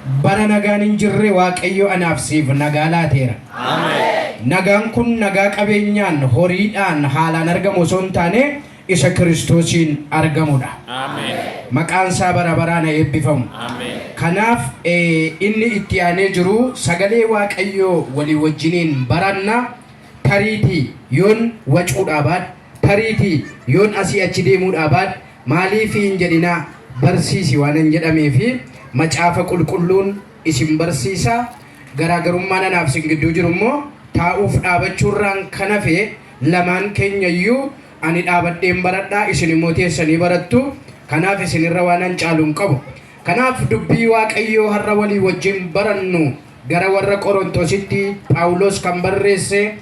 Bara nagaan hin jirre Waaqayyo anaaf siif nagaa laateera. Nagaan kun nagaa qabeenyaan, horiidhaan, haalaan argamu osoo hin taane isa Kiristoosiin argamudha. Maqaan isaa bara baraan haa eebbifamu. Kanaaf inni itti aanee jiru sagalee Waaqayyoo walii wajjiniin baranna. Tariitii yoon wacuudhaa baadhe, tariitii yoon asii achi deemuudhaa baadhe, maaliifi hin jedhinaa, barsiisi waanan jedhameefi Macaafa Qulqulluun isin barsiisa. Garaagarummaan anaaf isin gidduu jiru immoo taa'uuf dhaabachuurraan kan hafe lamaan keenya iyyuu ani dhaabadheen baradha, isin immoo teessanii barattu. Kanaaf isin irra waanan caalu hin qabu. Kanaaf dubbii Waaqayyoo har'a walii wajjin barannu gara warra Qorontositti Phaawulos kan barreesse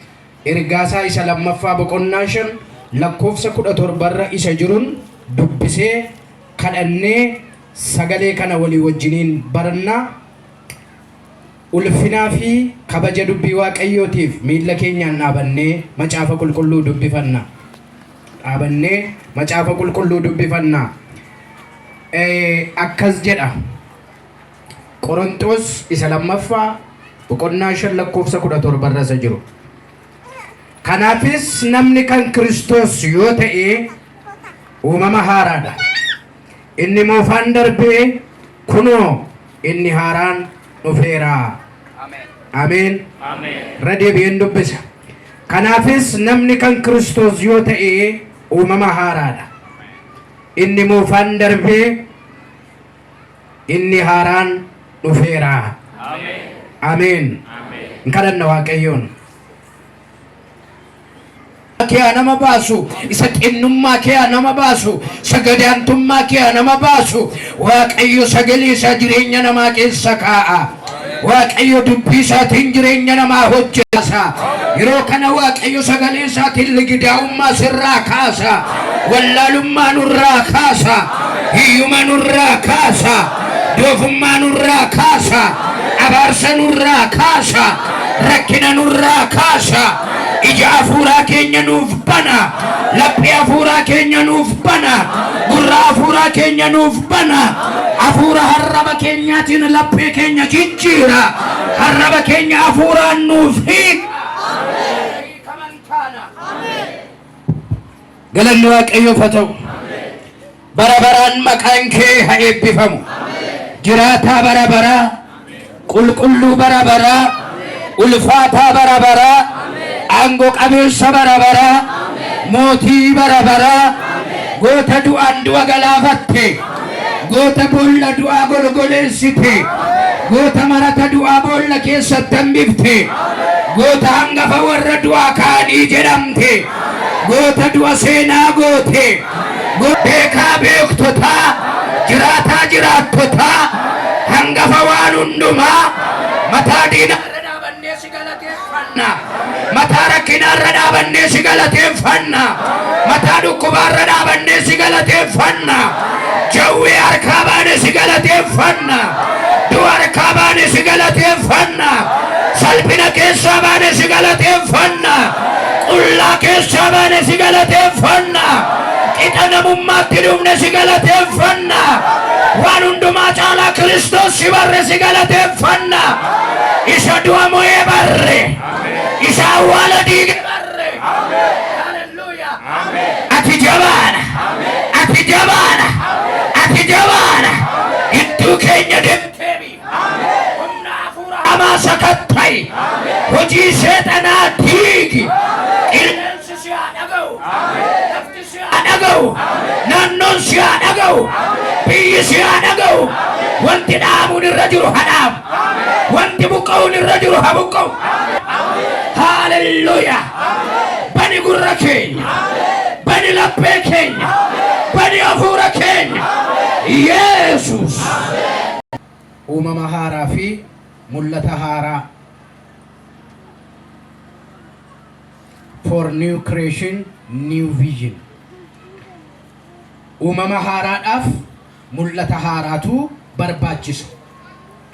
ergaasaa isa lammaffaa boqonnaa 5 lakkoofsa 17 irra isa jirun dubbisee kadhannee sagalee kana walii wajjiniin baranna. Ulfinaa fi kabaja dubbii Waaqayyootiif miilla keenyaan dhaabannee macaafa qulqulluu dubbifanna. Dhaabannee macaafa qulqulluu dubbifanna. Akkas jedha. Qoronxoos isa lammaffaa boqonnaa 5 lakkoofsa 17 irra isa jiru. Kanaafis namni kan Kiristoos yoo ta'e uumama haaraadha. Inni moofaan darbee kunoo inni haaraan dhufeera. Ameen. Irra deebi'een dubbisa. Kanaafis namni kan Kiristoos yoo ta'e uumama haaraadha. Inni moofaan darbee inni haaraan dhufeera. Ameen. Hin kadhanna Waaqayyoon. Kee nama baasu, isa xinnummaa kee nama baasu, isa gadaantummaa kee nama baasu, Waaqayyo sagalee isaa jireenya namaa keessa kaa'a. Waaqayyo dubbii isaatiin jireenya namaa hojjeta. Yeroo kana Waaqayyo sagalee isaatiin ligidaa'ummaa sirraa kaasa, wallaalummaa nurraa kaasa, hiyyuma nurraa kaasa, doofummaa nurraa kaasa, abaarsa nurraa kaasa, rakkina nurraa kaasa. Ija hafuuraa keenya nuuf bana, laphee hafuuraa keenya nuuf bana, gurra hafuuraa keenya nuuf bana. Hafuura harraba keenyaatiin laphee keenya jijjiira, harraba keenya hafuuraan nuuf hiika. Galanni Waaqayyoof haa ta'u. Bara baraan maqaan kee haa eebbifamu. Jiraataa bara baraa, qulqulluu bara baraa, ulfaataa bara baraa, aangoo qabeessa bara baraa, mootii bara baraa, goota du'aan du'a galaafatte, goota boolla du'aa golgoleessite, goota marata du'aa boolla keessatti hambifte, goota hangafa warra du'aa kaanii jedhamte, goota du'a seenaa goote. Beekaa beektotaa, jiraataa jiraattotaa, hangafa waan hundumaa, mataa diinaa irra dhaabannee si galateeffanna. Mataa rakkinaa irra dhaabannee si galateeffanna. Mataa dhukkubaa irra dhaabannee si galateeffanna. Jawwee harkaa baane si galateeffanna. Du'a harkaa baane si galateeffanna. Salphina keessaa baane si galateeffanna. Qullaa keessaa baane si galateeffanna. Qixa namummaatti dhufne si galateeffanna. Waan hundumaa caalaa Kiristoos si barre si galateeffanna. Isa du'a mo'ee barre. Isa awwaala diige barre. Haleluuyaa. Ati jabaadha. Ati jabaadha. Ati jabaadha. Gidduu keenya deddeebi. Humna hafuura hamaa sakatta'i. Hojii seexanaa diigi. Qilleensi si haa dhaga'u. Lafti si haa dhaga'u. Naannoon si haa dhaga'u. Biyyi si haa dhaga'u. Wanti dhaamuun irra jiru haa dhaamu. Wanti buqqa'uun irra jiru haa buqqa'u. Haalelluuyaa. Bani gurra keenya. Bani laphee keenya. Bani hafuura keenya. Yesuus. Uumama haaraa fi mul'ata haaraa. For new creation, new vision. Uumama haaraadhaaf mul'ata haaraatu barbaachisa.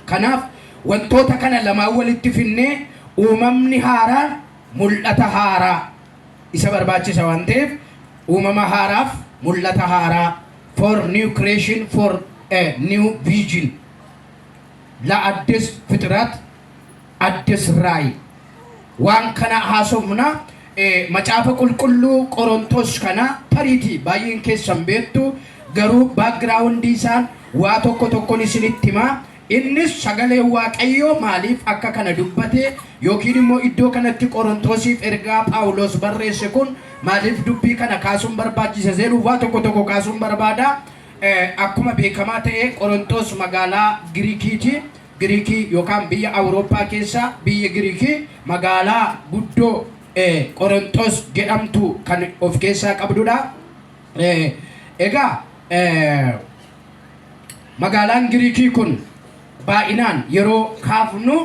Kanaaf wantoota kana lamaan walitti finnee uumamni haaraan mul'ata haaraa isa barbaachisa waan ta'eef uumama haaraaf mul'ata haaraa, for new creation, for a new vision. ለአዲስ ፍጥረት አዲስ ራእይ waan kana haasofna. Macaafa Qulqulluu Qorontos kana tariitii baay'een keessan beektu, garuu backgroundii isaan waa tokko tokkon isinitti himaa. Innis sagalee Waaqayyoo maaliif akka kana dubbate, yookiin immoo iddoo kanatti Qorontosiif ergaa Phaawulos barreesse kun maaliif dubbii kana kaasuun barbaachise jedhu waa tokko tokko kaasuun barbaada. Akkuma beekamaa ta'e, Qorontos magaalaa Giriikiiti. Giriikii yookaan biyya Awurooppaa keessa biyya Giriikii magaalaa guddoo Qorontos jedhamtu kan of keessaa qabdudha. Egaa magaalaan Giriikii kun baay'inaan yeroo kaafnu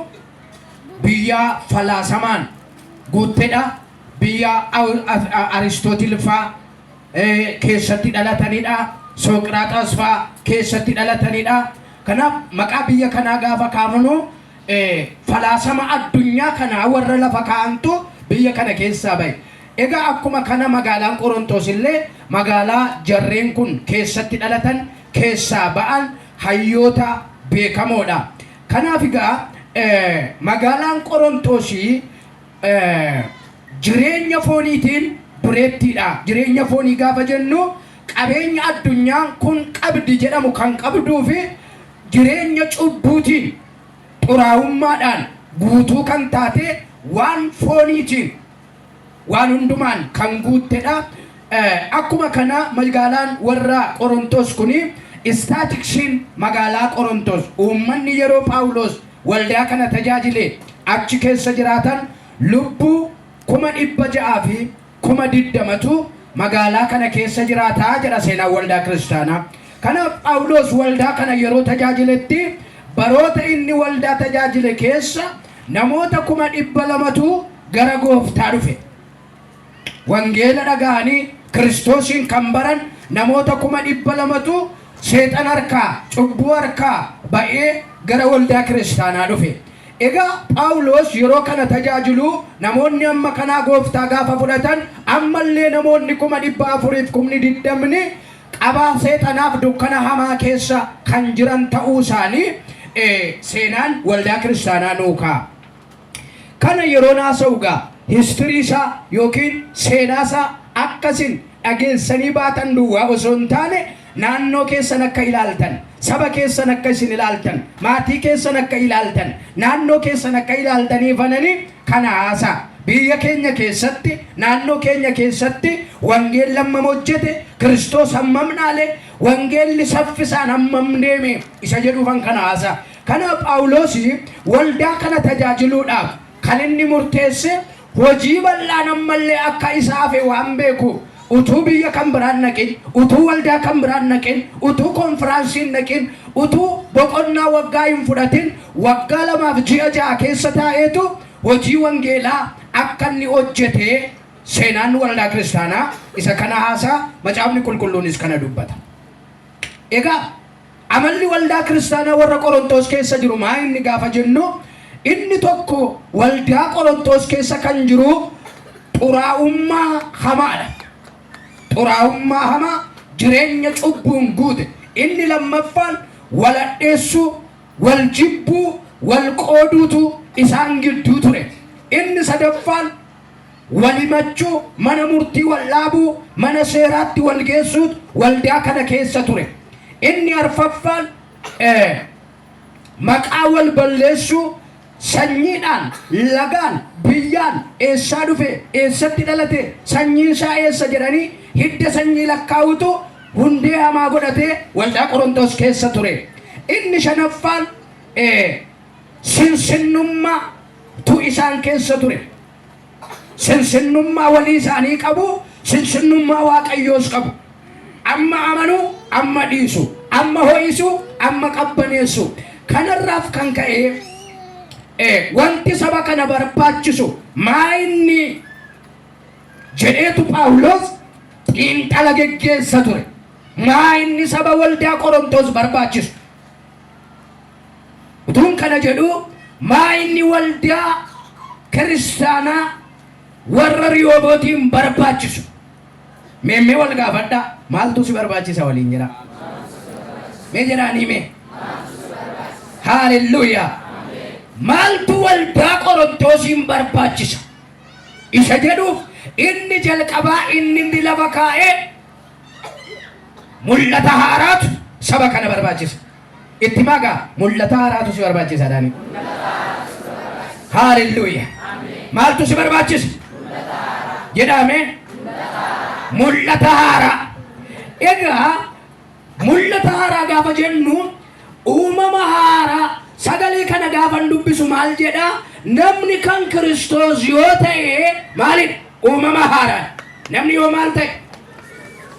biyya falaasamaan guuttedha. Biyya Aristootil faa keessatti dhalatanidha. Soqiraaxas faa keessatti dhalatanidha. Kanaaf maqaa biyya kanaa gaafa kaafnu, falaasama addunyaa kanaa warra lafa kaa'antu biyya kana keessaa bahe. Egaa akkuma kana magaalaan Qorontos illee magaalaa jarreen kun keessatti dhalatan, keessaa ba'an, hayyoota beekamoodha. Kanaaf egaa magaalaan Qorontosii jireenya fooniitiin dureettiidha. Jireenya foonii gaafa jennu, qabeenya addunyaan kun qabdi jedhamu kan qabduu fi jireenya cubbuutiin, xuraa'ummaadhaan guutuu kan taate, waan fooniitiin waan hundumaan kan guuttedha. Akkuma kana magaalaan warra Qorontos kuni, statisticsiin magaalaa Qorontos, uummanni yeroo Phaawulos waldaa kana tajaajile achi keessa jiraatan lubbuu 620,000tu magaalaa kana keessa jiraataa jedha seenaan waldaa kiristaanaa. Kanaaf Phaawulos waldaa kana yeroo tajaajiletti, baroota inni waldaa tajaajile keessa namoota 200,000tu gara gooftaa dhufe. Wangeela dhaga'anii Kiristoosiin kan baran namoota 200,000tu seexan harkaa, cubbuu harkaa ba'ee gara waldaa kiristaanaa dhufe. Egaa Phaawulos yeroo kana tajaajilu namoonni amma kanaa gooftaa gaafa fudhatan, ammallee namoonni 420,000 qabaa seexanaaf dukkana hamaa keessa kan jiran ta'uu isaanii seenaan waldaa kiristaanaa nuu kaa'a. Kana yeroo naasa'u gaa, history isaa yookiin seenaa isaa akkasin dhageessanii baatan duwwaa osoo hin taane, naannoo keessan akka ilaaltan, saba keessan akka isin ilaaltan, maatii keessan akka ilaaltan, naannoo keessan akka ilaaltanii fananii kana haasaa. Biyya keenya keessatti, naannoo keenya keessatti wangeelli hammam hojjete, Kiristoos hammam dhaale, wangeelli saffisaan hammam deeme isa jedhuufan kana haasaa. Kana Phaawulos waldaa kana tajaajiluudhaaf kan inni murteesse, hojii bal'aan ammallee akka isa hafe waan beeku, utuu biyya kan biraan naqin, utuu waldaa kan biraan naqin, utuu konfiraansiin naqin, utuu boqonnaa waggaa hin fudhatin, waggaa 2 fi ji'a 6 keessa taa'eetu hojii wangeelaa akka inni hojjete seenaan waldaa kiristaanaa isa kana haasaa, Macaafni Qulqulluunis kana dubbata. Egaa amalli waldaa kiristaanaa warra Qorontoos keessa jiru maa inni gaafa jennu, inni tokko waldaa Qorontoos keessa kan jiru xuraa'ummaa hamaadha. Xuraa'ummaa hamaa, jireenya cubbuun guute. Inni lammaffaan waladheessuu, wal jibbuu, wal qooduutu isaan gidduu ture. Inni sadaffaan walimachuu, mana murtii wal dhaabuu, mana seeraatti wal geessuutu waldaa kana keessa ture. Inni arfaffaan maqaa wal balleessuu, sanyiidhaan, lagaan, biyyaan, eessaa dhufe, eessatti dhalate, sanyiin isaa eessa jedhanii hidda sanyii lakkaa'utu hundee hamaa godhatee waldaa Qorontos keessa ture. Inni shanaffaan sinsinnummaatu isaan keessa ture. Sinsinnummaa walii isaanii qabu, sinsinnummaa Waaqayyoos qabu. Amma amanuu, amma dhiisu, amma ho'isu, amma qabbaneessu. Kanarraaf kan ka'e, wanti saba kana barbaachisu maa inni jedheetu Phaawulos xiinxala geggeessa ture. Maa inni saba waldaa Qorontos barbaachisu? Utuun kana jedhu, maa inni waldaa kiristaanaa warra Riyoobootiin barbaachisu? Meemmee wal gaafadhaa, maaltu si barbaachisa waliin jedha. Mee jedhaanii mee. Haalelluuyaa. Maaltu waldaa Qorontoosiin barbaachisa? Isa jedhuuf inni jalqabaa inni lafa kaa'ee mul'ata haaraatu saba kana barbaachisa. Itti magaa mul'ata haaraatu si barbaachisa daani. Haalelluuyaa. Maaltu si barbaachisa? Jedhame mul'ata haaraa. Egaa mul'ata haaraa gaafa jennu uumama haaraa sagalee kana gaafan dubbisu maal jedha? Namni kan Kiristoos yoo ta'e maalidha? Uumama haaraa. Namni yoo maal ta'e?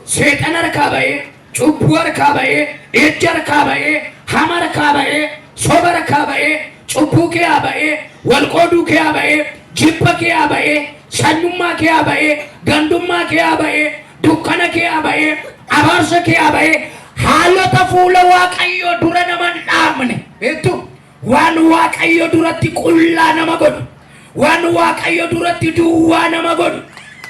Seexana harkaa ba'ee, cubbuu harkaa ba'ee, ejja harkaa ba'ee, hama harkaa ba'ee, soba harkaa ba'ee, cubbuu kee ba'ee, walqooduu kee ba'ee, jibba kee ba'ee, sanyummaa kee ba'ee, gandummaa kee ba'ee, dukkana kee ba'ee, abaarsa kee ba'ee, haalota fuula Waaqayyoo dura nama hin dhaabne beektu waan Waaqayyo duratti qullaa nama godhu, waan Waaqayyo duratti duwwaa nama godhu.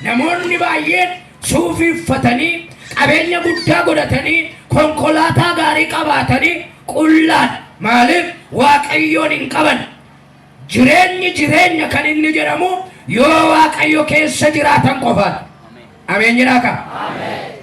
Namoonni baay'een suufii uffatanii, qabeenya guddaa godhatanii, konkolaataa gaarii qabaatanii qullaan. Maaliif? Waaqayyoon hin qaban. Jireenyi jireenya kan inni jedhamu yoo Waaqayyo keessa jiraatan qofaadha. Ameen jedhaa kaa.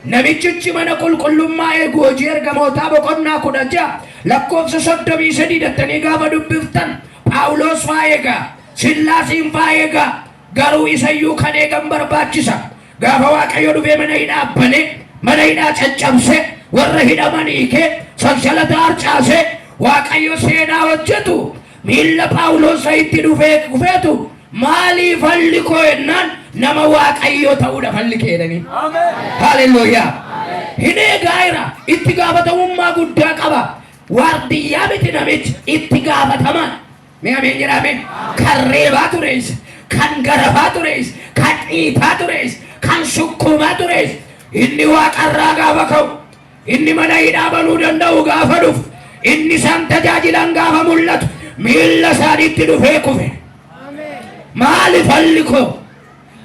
Namichichi mana qulqullummaa eegu Hojii Ergamootaa boqonnaa 16 lakkoofsa 33 dattanii gaafa dubbiftan Phaawulos faa eegaa, Sillaasiin faa eegaa, garuu isayyuu kan eegan barbaachisa. Gaafa Waaqayyo dhufee mana hidhaa banee, mana hidhaa caccabsee, warra hidhaman hiikee, sansalata harcaasee, Waaqayyo seenaa hojjetu miilla Phaawulos itti dhufee kufeetu maalii falli koo jennaan nama Waaqayyoo ta'uudha falli kee jedhanii. Haalelluuyaa. Hin eegaa jira. Itti gaafatamummaa guddaa qaba. Waardiyyaa miti namichi itti gaafatamaa. Mee ameen jedhaa ameen. Kan reebaa turees, kan garafaa turees, kan dhiitaa turees, kan sukkuumaa turees, inni waaqarraa gaafa ka'u, inni mana hidhaa banuu danda'u gaafa dhufu, inni isaan tajaajilan gaafa mul'atu, miilla isaaniitti dhufee kufe. Maali falli koo?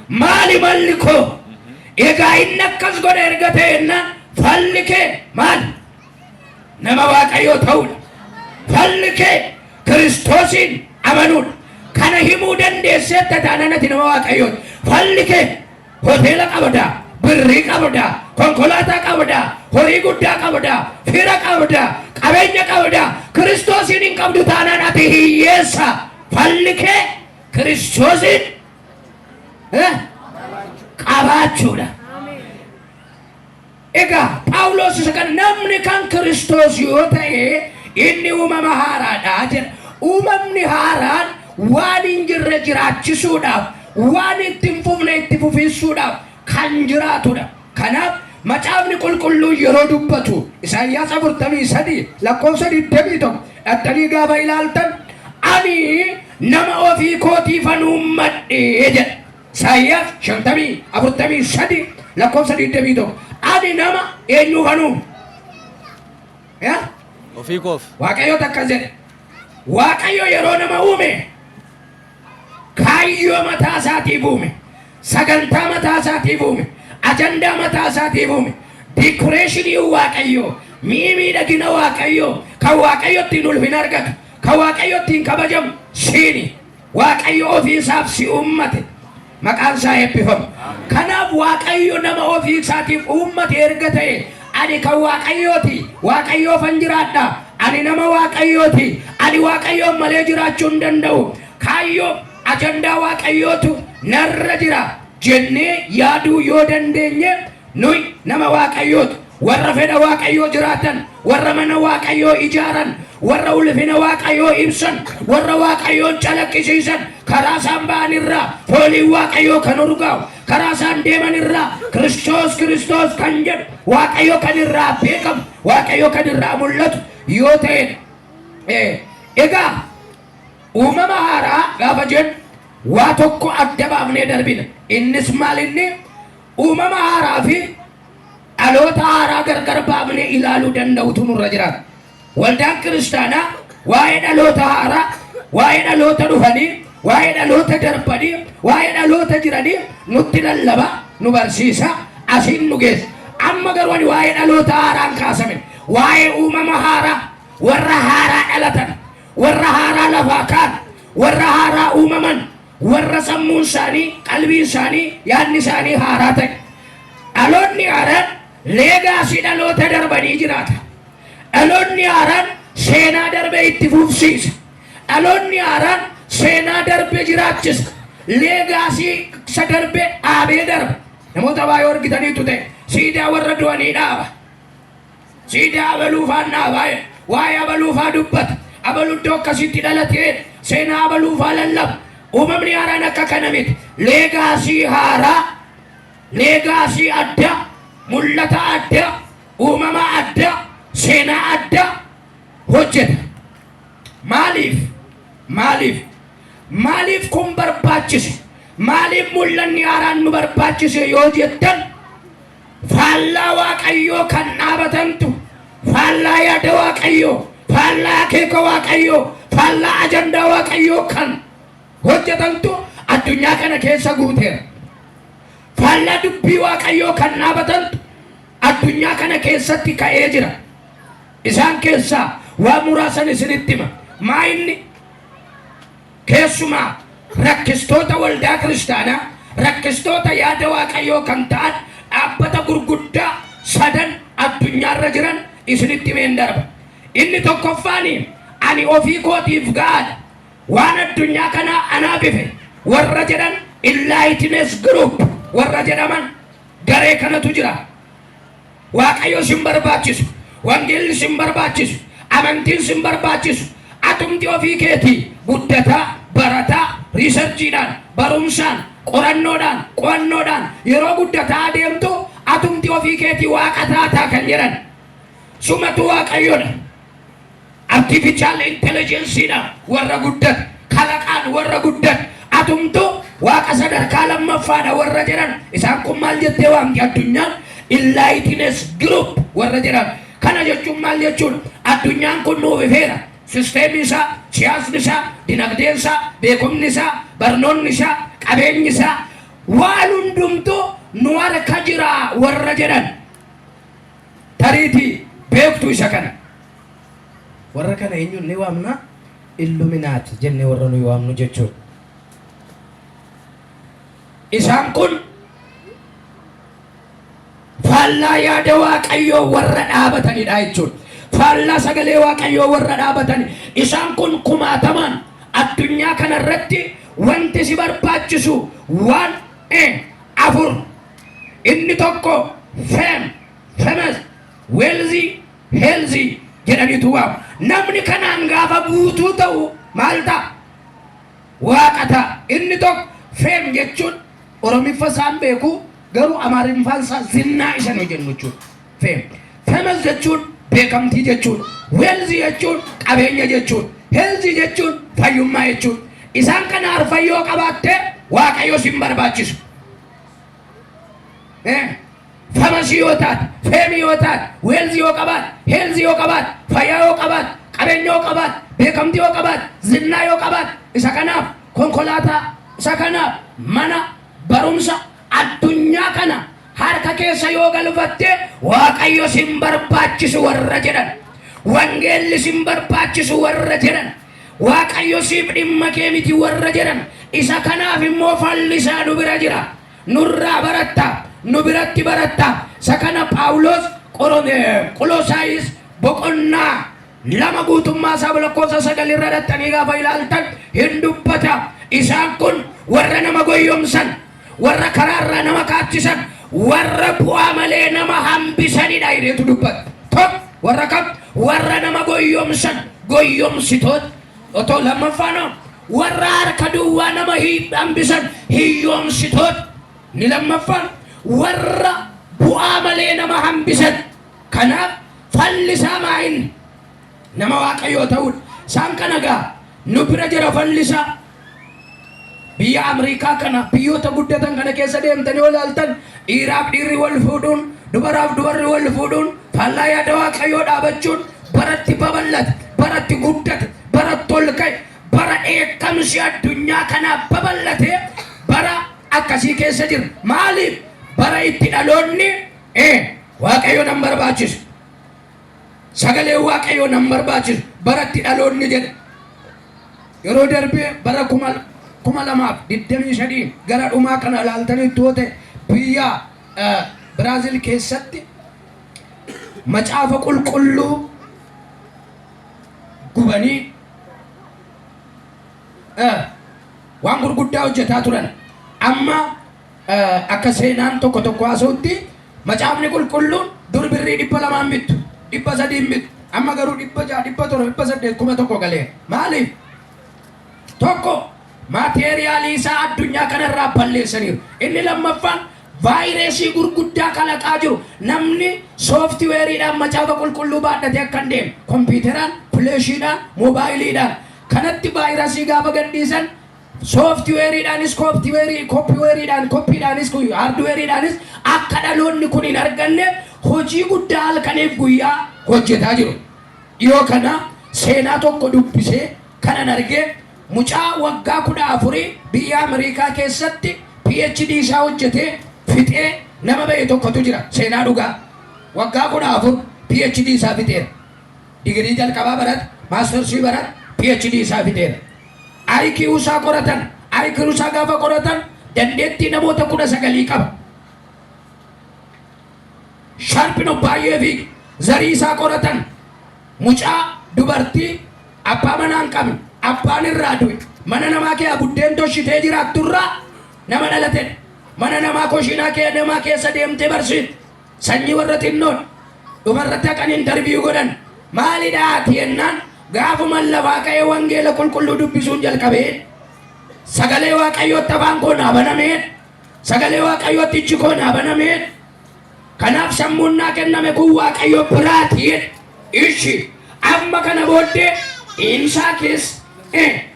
Maali malli koo? Egaa inni akkas godha erga ta'ennaan falli kee maali? Nama Waaqayyoo ta'uudha. Falli kee Kiristoosiin amanuudha. Kana himuu dandeesseetta taanaan ati nama Waaqayyooti. Falli kee hoteela qabdaa, birrii qabdaa, konkolaataa qabdaa, horii guddaa qabdaa, fira qabdaa, qabeenya qabdaa. Kiristoosiin hin qabdu taanaan ati hiyyeessa. Falli kee Kiristoosiin qabaachuudha. Egaa Phaawulos isa kana namni kan Kiristoos yoo ta'e inni uumama haaraadha jedha. Uumamni haaraan waan hin jirre jiraachisuudhaaf, waan itti hin fufne itti fufiisuudhaaf kan jiraatudha. Kanaaf macaafni qulqulluun yeroo dubbatu Isaayyaas 43 lakkoofsa 21 dhattanii gaafa ilaaltan ani nama ofii kootiifan uummadhe jedha. Isaayyaas 43 lakkoofsa 21 ani nama eenyuufan uume? Yaa? Ofii koof. Waaqayyo akkas jedhe. Waaqayyo yeroo nama uume kaayyoo mataa isaatiif uume. Sagantaa mataa isaatiif uume. Ajandaa mataa isaatiif uume. Decoration Waaqayyoo, mi'i miidhagina Waaqayyoo, kan Waaqayyo ittiin ulfina argatu, kan Waaqayyo ittiin kabajamu siini. Waaqayyo ofii isaaf si uummate. Maqaan isaa eebbifamu. Kanaaf Waaqayyo nama ofii isaatiif uummate erga ta'e ani kan Waaqayyooti. Waaqayyoofan jiraadha. Ani nama Waaqayyooti. Ani Waaqayyoon malee jiraachuu hin danda'u. Kaayyoo ajandaa Waaqayyootu narra jira jennee yaaduu yoo dandeenye nuyi nama Waaqayyooti. Warra fedha Waaqayyoo jiraatan, warra mana Waaqayyoo ijaaran, warra ulfina Waaqayyoo ibsan, warra Waaqayyoon calaqqisiisan, karaa isaan ba'an irraa fooliin Waaqayyoo kan urgaa'u, karaa isaan deeman irraa Kiristoos Kiristoos kan jedhu, Waaqayyo kan irraa beekamu, Waaqayyo kan irraa mul'atu yoo ta'edha. Egaa uumama haaraa gaafa jennu waa tokko adda baafnee darbina. Innis maal inni? Uumama haaraa fi dhaloota haaraa gargar baafnee ilaaluu danda'utu nurra jiraata. Waldaan kiristaanaa waa'ee dhaloota haaraa, waa'ee dhaloota dhufanii, waa'ee dhaloota darbanii, waa'ee dhaloota jiranii nutti lallaba, nu barsiisa, asiin nu geessa. Amma garuu ani waa'ee dhaloota haaraan kaasame, waa'ee uumama haaraa, warra haaraa dhalatan, Warra haaraa lafaa kaan, warra haaraa uumaman, warra sammuun isaanii, qalbiin isaanii, yaadni isaanii haaraa ta'e. Dhaloonni haaraan legacy dhaloota darbanii jiraata. Dhaloonni haaraan seenaa darbe itti fufsiisa. Dhaloonni haaraan seenaa darbe jiraachisa. Legacy isa darbe dhaabee darba. Namoota baay'ee argitaniitu ta'e, siidaa warra du'anii dhaaba. Siidaa abaluufaan dhaabaa, waa'ee abaluufaa dubbata. Abaluu iddoo akkasitti dhalatee seenaa abaluufaa lallaba. Uumamni haaraan akka kana miti. Legacy haaraa, legacy addaa, mul'ata addaa, uumama addaa, seenaa addaa hojjeta. Maaliif? Maaliif? Maaliif kun barbaachise? Maaliif mul'anni haaraan nu barbaachise yoo jettan, faallaa Waaqayyoo kan dhaabatantu, faallaa yaada Waaqayyoo, faallaa akeeka Waaqayyoo, faallaa ajandaa Waaqayyoo kan hojjetantu addunyaa kana keessa guuteera. Faallaa dubbii Waaqayyoo kan dhaabatantu addunyaa kana keessatti ka'ee jira. Isaan keessaa waa muraasan isinitti hima. Maa inni keessumaa rakkistoota waldaa kiristaanaa, rakkistoota yaada Waaqayyoo kan ta'an, dhaabbata gurguddaa sadan addunyaarra jiran isinitti himeen darba. Inni tokkoffaani, ani ofii kootiif ga'aadha, waan addunyaa kanaa anaa bife warra jedhan, Enlightenment Group warra jedhaman, garee kanatu jira. Waaqayyo sin barbaachisu, wangeelli sin barbaachisu, amantiin sin barbaachisu, atumti ofii keetii guddataa, barataa, researchiidhaan, barumsaan, qorannoodhaan, qo'annoodhaan yeroo guddataa adeemtu atumti ofii keetii Waaqa taataa kan jedhan, sumatu Waaqayyoodha. Artificial intelligenceedhaan warra guddate, kalaqaan warra guddate, atumtu Waaqa sadarkaa lammaffaadha warra jedhan, isaan kun maal jettee waamti addunyaan? Enlightenment Group warra jedhan. Kana jechuun maal jechuun? Addunyaan kun nuuf ifeera. Sisteemni isaa, siyaasni isaa, dinagdeen isaa, beekumni isaa, barnoonni isaa, qabeenyi isaa, waan hundumtuu nu harka jira warra jedhan, tariitii beektu isa kana. Warra kana eenyuun ni waamna? Illuminaati jennee warra nuyi waamnu jechuudha. Isaan kun faallaa yaada Waaqayyoo warra dhaabatanidha jechuudha. Faallaa sagalee Waaqayyoo warra dhaabatani. Isaan kun kumaatamaan addunyaa kanarratti. Wanti si barbaachisu waan afur. Inni tokko fame, famous, wealthy, healthy jedhaniitu waamu. Namni kanaan gaafa guutuu ta'u maal ta'a? Waaqa ta'a. Inni tokko fame jechuun Oromiffa isaan beeku, garuu Amaariffaan isaa zinnaa isa nu jennu jechuudha. Fame. Famous jechuun beekamtii jechuudha. Wealthy jechuun qabeenya jechuudha. Healthy jechuun fayyummaa jechuudha. Isaan kana arfan yoo qabaatte, Waaqayyo sin barbaachisu. Famous yoo taate, fame yoo taate, wealthy yoo qabaatte, healthy yoo qabaatte, fayyaa yoo qabaatte, qabeenya yoo qabaatte, beekamtii yoo qabaatte, zinnaa yoo qabaatte, isa kanaaf konkolaataa, isa kanaaf mana, barumsa, addunyaa kana harka keessa yoo galfatte, Waaqayyo sin barbaachisu warra jedhan, wangeelli sin barbaachisu warra jedhan, Waaqayyo siif dhimma kee miti warra jedhan, isa kanaaf immoo fallisaa nu bira jira. Nurraa baratta, nu biratti baratta. Isa kana Phaawulos Qolosaayis boqonnaa 2 guutummaa isaa lakkoofsa 9 irra dhattanii gaafa ilaaltan hin dubbata. Isaan kun warra nama goyyomsan, warra karaarraa nama kaachisan, warra bu'aa malee nama hambisanidha jedheetu dubbata. Tokko warra kam? Warra nama goyyomsan, goyyomsitoota. Otoo lammaffaan warra harka duwwaa nama hambisan, hiyyoomsitoota. Ni lammaffaan warra bu'aa malee nama hambisan. Kanaaf fallisaa maa inni? Nama Waaqayyoo ta'uudha. Isaan kana gaa nu bira jira fallisaa. Biyya Ameerikaa kana, biyyoota guddatan kana keessa deemtanii yoo ilaaltan, dhiiraaf dhiirri wal fuudhuun, dubaraaf dubarri wal fuudhuun, faallaa yaada Waaqayyoo dhaabachuun baratti babal'ate, baratti guddate, baratti ol ka'e, bara dheekkamsi addunyaa kanaa babal'ate, bara akkasii keessa jira. Maaliif? Bara itti dhaloonni Waaqayyo nan barbaachisu, sagaleen Waaqayyoo nan barbaachisu, baratti dhaloonni jedhe. Yeroo darbee bara 2023 gara dhumaa kana ilaaltanii yoo ta'e, biyya Biraazil keessatti macaafa qulqulluu gubanii waan gurguddaa hojjetaa turan. Amma akka seenaan tokko tokko haasa'utti, macaafni qulqulluun dur birrii 200n bittu, 300n bittu. Amma garuu 600, 700, 800, 1000 galeera. Maaliif? Tokko, maateeriyaalii isaa addunyaa kanarraa balleessaniiru. Inni lammaffaan, vaayirasii gurguddaa kalaqaa jiru. Namni sooftiweeriidhaan macaafa qulqulluu baadhatee akka hin deemne, kompiitaraan, fileeshiidhaan, moobaayiliidhaan kanatti vaayirasii gaafa gadhiisan, sooftiweeriidhaanis, kooppiweeriidhaan, koppiidhaanis, haardweeriidhaanis akka dhaloonni kun hin arganne hojii guddaa halkaniif guyyaa hojjetaa jiru. Dhiyoo kana seenaa tokko dubbisee kanan argee, mucaa waggaa 14 biyya Ameerikaa keessatti PhD isaa hojjetee fixee nama ba'e tokkotu jira. Seenaa dhugaa. Waggaa 14 PhD isaa fixeera. Digirii jalqabaa barate, maastarsii barate, PhD isaa fixeera. IQ isaa qoratan, IQ isaa gaafa qoratan dandeettii namoota 19 qaba. Sharpino baay'ee fiiga. Zarii isaa qoratan, mucaa dubartii abbaa manaa hin qabne, abbaan irraa du'e, mana namaa kee buddeen toshitee jiraatturraa nama dhalatedha. Mana namaa koshiinaa kee namaa keessa deemtee barsiifte. Sanyii warra xinnoon dhumarratti haqan interview godhan. Maalidha ati jennaan, gaafuma lafaa ka'ee wangeela qulqulluu dubbisuun jalqabee, sagalee Waaqayyootti afaan koo naa banamee, sagalee Waaqayyootti ijji koo naa banamee, kanaaf sammuun naa kenname kun Waaqayyo biraati. Ishi amma kana booddee INSA keessa,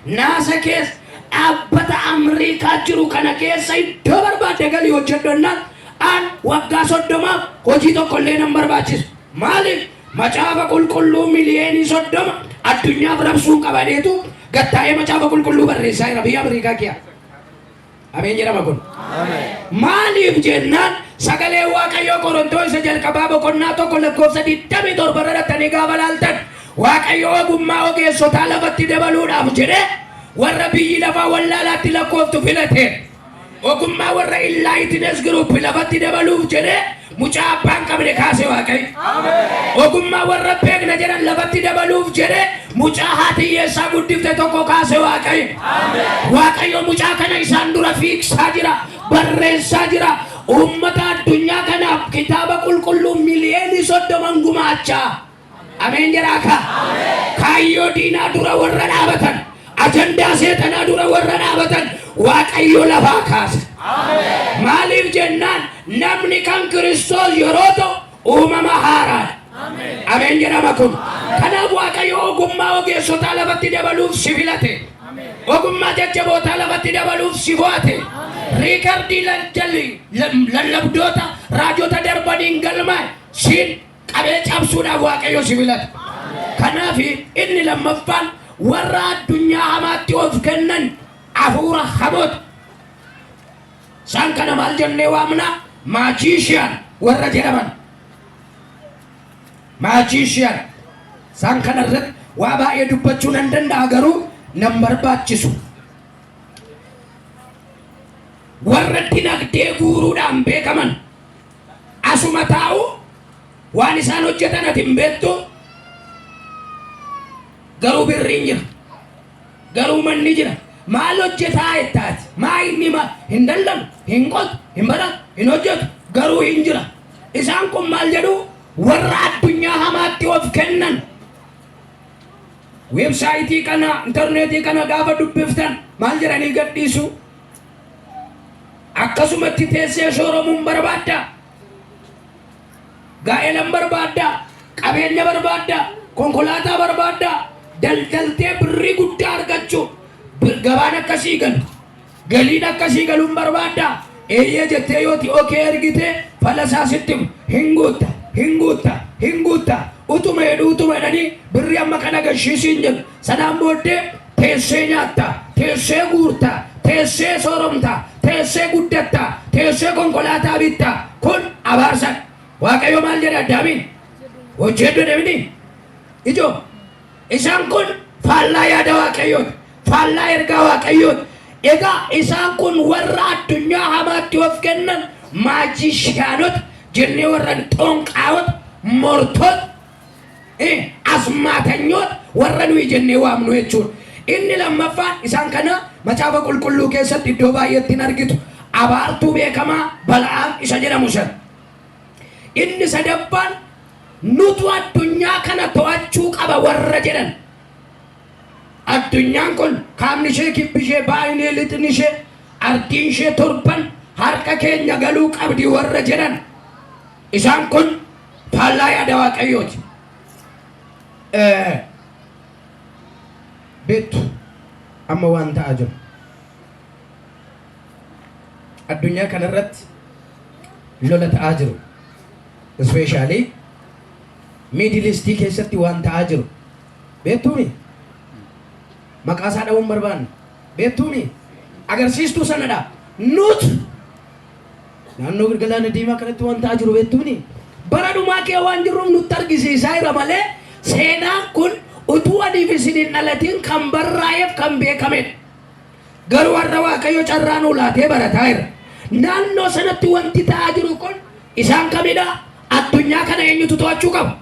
NASA keessa, dhaabbata Amriikaa jiru kana keessa iddoo barbaadde galii hojjedhonnaan, an waggaa 30f hojii tokko illee nan barbaachisu. Maaliif? Macaafa qulqulluu miliyoonii 30 addunyaaf rabsuun qabaneetu gattaa'ee macaafa qulqulluu barreessaa jira biyya Amriikaa kiya. Ameen jedhama kun. Maaliif jennaan, sagalee Waaqayyoo Qorontoo isa jalqabaa boqonnaa 1 lakkoofsa 27 irra dhattanii gaafa laaltan, Waaqayyo ogummaa ogeessotaa lafatti dabaluudhaaf jedhee warra biyyi lafaa wallaalaatti lakkooftu filate. Ogummaa warra Enlightened Group lafatti dabaluuf jedhee mucaa abbaan qabne kaase Waaqayyo. Ogummaa warra beekna jedhan lafatti dabaluuf jedhee mucaa haati hiyyeessaa guddifte tokko kaase Waaqayyo. Waaqayyo mucaa kana isaan dura fiigsaa jira, barreessaa jira. Uummata addunyaa kanaaf kitaaba qulqulluu miliyoonii 30n gumaachaa. Ameen jedhaa kaa. Kaayyoo diinaa dura warra dhaabatan, ajandaa seexanaa dura warra dhaabatan Waaqayyo lafaa kaase. Maaliif jennaan, namni kan Kiristoos yeroo ta'u uumama haaraadha. Ameen jedhama kun. Kanaaf Waaqayyo ogummaa ogeessotaa lafatti dabaluuf si filate. Ogummaa jajjabootaa lafatti dabaluuf si fo'ate. Riikardii lallabdoota raajota darbaniin galmaa'e siin qabee cabsuudhaaf Waaqayyo si filate. Kanaaf inni lammaffaan warra addunyaa hamaatti of kennan, hafuura hamoota. Isaan kana maal jennee waamna? Magician warra jedhaman. Magician. Isaan kana irratti waa baay'ee dubbachuu nan danda'a, garuu nan barbaachisu. Warra dinagdee guuruudhaan beekaman asuma taa'u, waan isaan hojjetan ati hin beektu, garuu birriin jira. Garuu manni jira. Maal hojjetaa jettaati? Maa inni ma hin daldalu, hin qotu, hin baratu, hin hojjetu, garuu hin jira. Isaan kun maal jedhu? Warra addunyaa hamaatti of kennan. Weebsaayitii kana, intarneetii kana gaafa dubbiftan maal jedhanii gadhiisu? Akkasumatti teessee sooromuun barbaadda. Gaa'elan barbaadda. Qabeenya barbaadda. Konkolaataa barbaadda. Daldaltee birrii guddaa argachuu. Gabaan akkasii galu. Galiin akkasii galuun barbaadda. Eeyyee jettee yooti okay ergite, fala isaa sitti himu. Hin guutta, hin guutta, hin guutta. Utuma jedhu, utuma jedhanii birrii amma kana gashiisiin jedhu. Sanaan booddee teessee nyaatta, teessee guurta, teessee sooromta, teessee guddatta, teessee konkolaataa bitta. Kun abaarsadha. Waaqayyo maal jedhe Addaamiin? Hojjedhu jedhamini. Ijoo isaan kun faallaa yaada Waaqayyooti. Faallaa ergaa Waaqayyooti. Egaa isaan kun warra addunyaa hamaatti of kennan, maajishiyaanota jennee warra xonqaawota, mortota, asmaatanyoota warra nuyi jennee waamnu jechuudha. Inni lammaffaan isaan kana Macaafa Qulqulluu keessatti iddoo baay'eetti hin argitu. Abaartuu beekamaa Bala'aam isa jedhamu sana. Inni sadaffaan nutu addunyaa kana to'achuu qaba warra jedhan. Addunyaan kun kaabni ishee, kibbi ishee, baay'inee lixni ishee, ardiin ishee torban harka keenya galuu qabdi warra jedhan. Isaan kun faallaa yaada Waaqayyooti. Beektu amma waan ta'aa jiru. Addunyaa kanarratti lola ta'aa jiru. Especially Middle East keessatti waan ta'aa jiru. Beektuumi? Maqaa isaa dha'uun barbaanne. Beektuumi? Agarsiistuu sanadha. Nut naannoo Galaana Diimaa kanatti waan ta'aa jiru beektuuni? Bara dhumaa kee waan jirruuf nutti argisiisaa jira malee seenaan kun utuu aniif isin hin dhalatiin kan barraa'eef kan beekamedha. Garuu har'a Waaqayyo carraa nuu laatee barataa jira. Naannoo sanatti wanti ta'aa jiru kun isaan kamidha? Addunyaa kana eenyutu to'achuu qaba?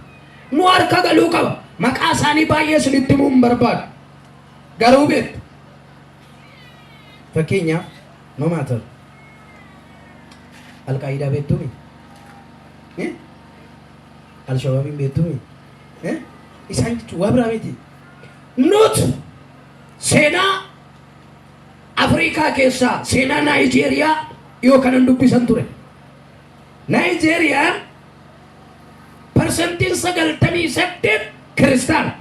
Nu harka galuu qaba. Maqaa isaanii baay'ee isinitti himuu hin barbaadu. Garuu beektu. Fakkeenyaaf, no matter, Alqaayidaa beektuumi? Eh? Alshabaabiin beektuumi? Eh? Isaan jechuun waa biraa miti. Nut seenaa Afrikaa keessaa, seenaa Naayijeeriyaa yoo kanan dubbisan ture. Naayijeeriyaan 98% kiristaana.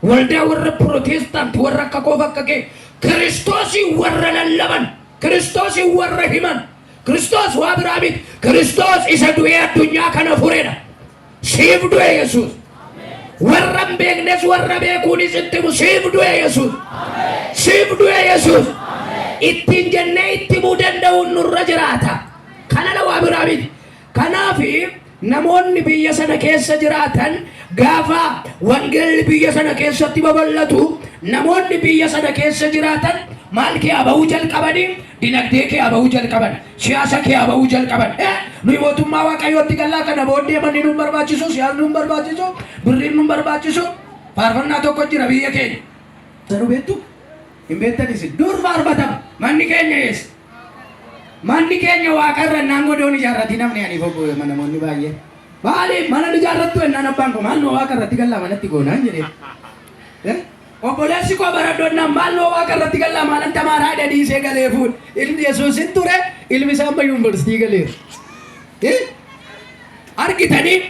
Waldaa warra Pirootestaanti, warra akka koof akka kee Kiristoosii warra lallaban, Kiristoosii warra himan. Kiristoos waa biraa miti. Kiristoos isa du'ee addunyaa kana furedha. Siif du'e Yesuus. Warra hin beeknes warra beekuunis itti himu, siif du'e Yesuus. Siif du'e Yesuus. Ittiin jennee itti himuu danda'uun nurra jiraata. Kanadha, waa biraa miti. Kanaaf namoonni biyya sana keessa jiraatan, gaafa wangeelli biyya sana keessatti babal'atu, namoonni biyya sana keessa jiraatan maal kee aba'uu jalqabanii? Dinagdee kee aba'uu jalqaban, siyaasa kee aba'uu jalqaban. Nuyi mootummaa Waaqayyootti gallaa, kana booddee manni nuun barbaachisu, siyaasni nuun barbaachisu, birriin nuun barbaachisu. Faarfannaa tokko jira biyya keenya. Sanuu beektu, hin beektanis, dur faarfatama. Manni keenya eessa? Manni keenya waaqarra ennaan godoon ijaarrati namni ani fobbo namoonni baay'een. Maaliif mana ijaarrattu ennaan, abbaan koo maal noo waaqa irratti gallaa manatti goonaan jedhee. Obboleessi koo baradhonnaan, maal noo waaqa irratti gallaa maalan tamaaraa jedhee dhiisee galee fuudhe. Ilmi Yesuusin ture, ilmi isaa amma yuunivarsiitii galeera. Argitanii,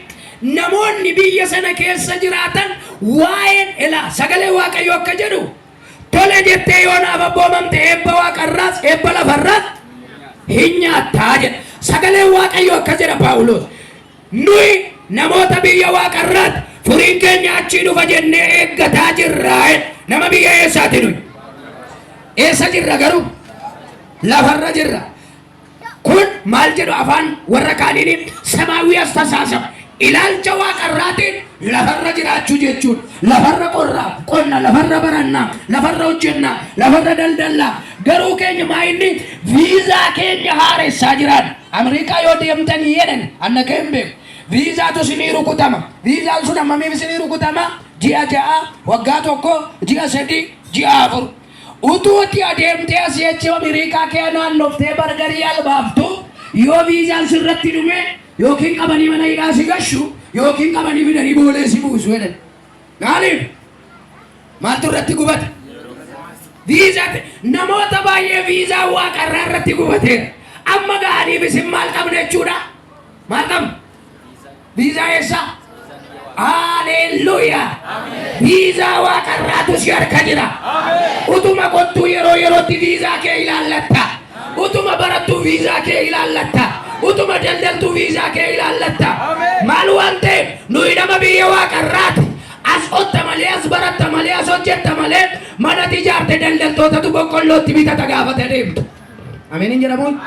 namoonni biyya sana keessa jiraatan waa'een ilaa sagalee Waaqayyo akka jedhu, tole jettee yoo naaf abboomamte eebba waaqarraas eebba lafarraas hin nyaattaa jedha. Sagaleen Waaqayyo akka jedha Paawuloos. Nuyi namoota biyya waaqarraati, furiin keenya achii dhufa jennee eeggataa jirra. Nama biyya eessaati nuyi? Eessa jirra garuu? Lafarra jirra. Kun maal jedhu afaan warra kaaniin? ሰማያዊ አስተሳሰብ, ilaalcha waaqarraatiin lafarra jiraachuu jechuudha. Lafarra qorraa, qonna, lafarra barannaa, lafarra hojjennaa, lafarra daldallaa. Garuu keenya maa inni viizaa keenya haaressaa jiraan. Ameerikaa yoo deemtan jedhan, anna kee hin beeku. Viizaatu isinii rukutama. Viizaan sun hammamiif isinii rukutama? Ji'a 6, waggaa 1, ji'a 3, ji'a 4. Utuu itti adeemtee asii achi Ameerikaa kee naannoftee bargarii albaaftu, yoo viizaan sirratti dhume, yookiin qabanii mana hidhaa si gashu yookiin qabanii fidanii boolee si buusu jedhan. Maaliif? Maaltu irratti gubate? Viizaa. Namoota baay'ee viizaa waaqarraa irratti gubateera. Amma ga'aniif isin maal qabna jechuudha? Maal qabna? Viizaa eessaa? Haleluuyaa! Viizaa waaqarraatu si harka jira. Utuma qottuu yeroo yerootti viizaa kee ilaallatta. Utuma barattuu viizaa kee ilaallatta. Utuma daldaltuu viizaa kee ilaallatta. Maal waan ta'eef, nuyi nama biyya waaqarraati. As qotta malee, as baratta malee, as hojjetta malee, mana ijaarte daldaltootatu boqqollootti bitata gaafate deemtu. Ameen hin jedhamuun?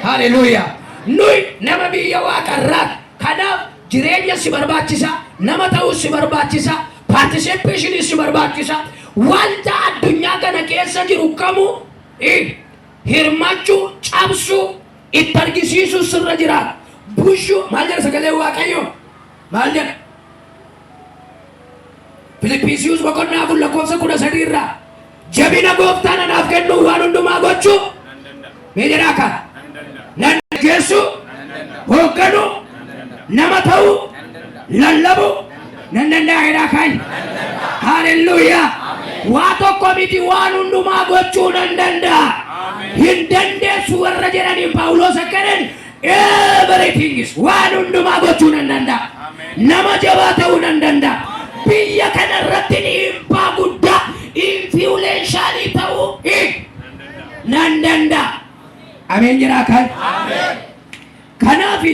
Haleluuyaa! Nuyi nama biyya waaqarraati. Kanaaf jireenya si barbaachisa, nama ta'uu si barbaachisa, participation si barbaachisa. Wanta addunyaa kana keessa keessa jiru kamuu hirmaachuu, cabsuu, itti argisiisuu sirra jiraata. Bushuu maal jedha sagalee Waaqayyoo? Maal jedha? Filiphisiiyus boqonnaa 4 lakkoofsa 13 irraa, jabina gooftaan anaaf kennu waan hundumaa gochuu mee jedhaa kaa. Nan geessu, hoogganuu, nama ta'uu, lallabuu nan danda'a jedhaa kaan. Haalelluuyaa! Waa tokko miti, waan hundumaa gochuu nan danda'a. Hin dandeessu warra jedhaniin Phaawulos akka jedhan, everything is, waan hundumaa gochuu nan danda'a. Nama jabaa ta'uu nan danda'a. Biyya kana irratti dhiibbaa guddaa, influential ta'uu nan danda'a. Ameen jedhaa kaan. Kanaaf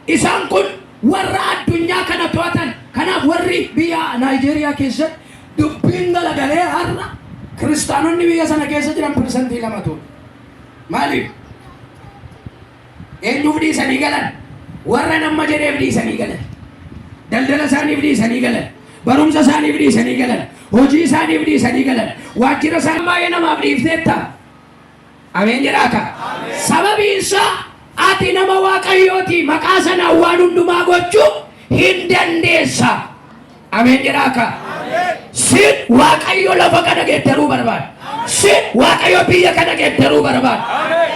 isaan kun warra addunyaa kana to'atan. Kanaaf warri biyya Naayijeeriyaa keessatti dubbiin galagalee, har'a kiristaanonni biyya sana keessa jiran 2%tu. Maaliif? Eenyuuf dhiisanii galan? Warra nama jedheef dhiisanii galan. Daldala isaaniif dhiisanii galan. Barumsa isaaniif dhiisanii galan. Hojii isaaniif dhiisanii galan. Waajjira isaanii baay'ee namaaf dhiifteetta. Ameen jedhaa ka. Sababiin isaa ati nama Waaqayyooti, maqaa sanaan waan hundumaa gochuu hin dandeessa. Ameen jedhaa ka. Sin Waaqayyo lafa kana geeddaruu barbaada. Sin Waaqayyo biyya kana geeddaruu barbaada.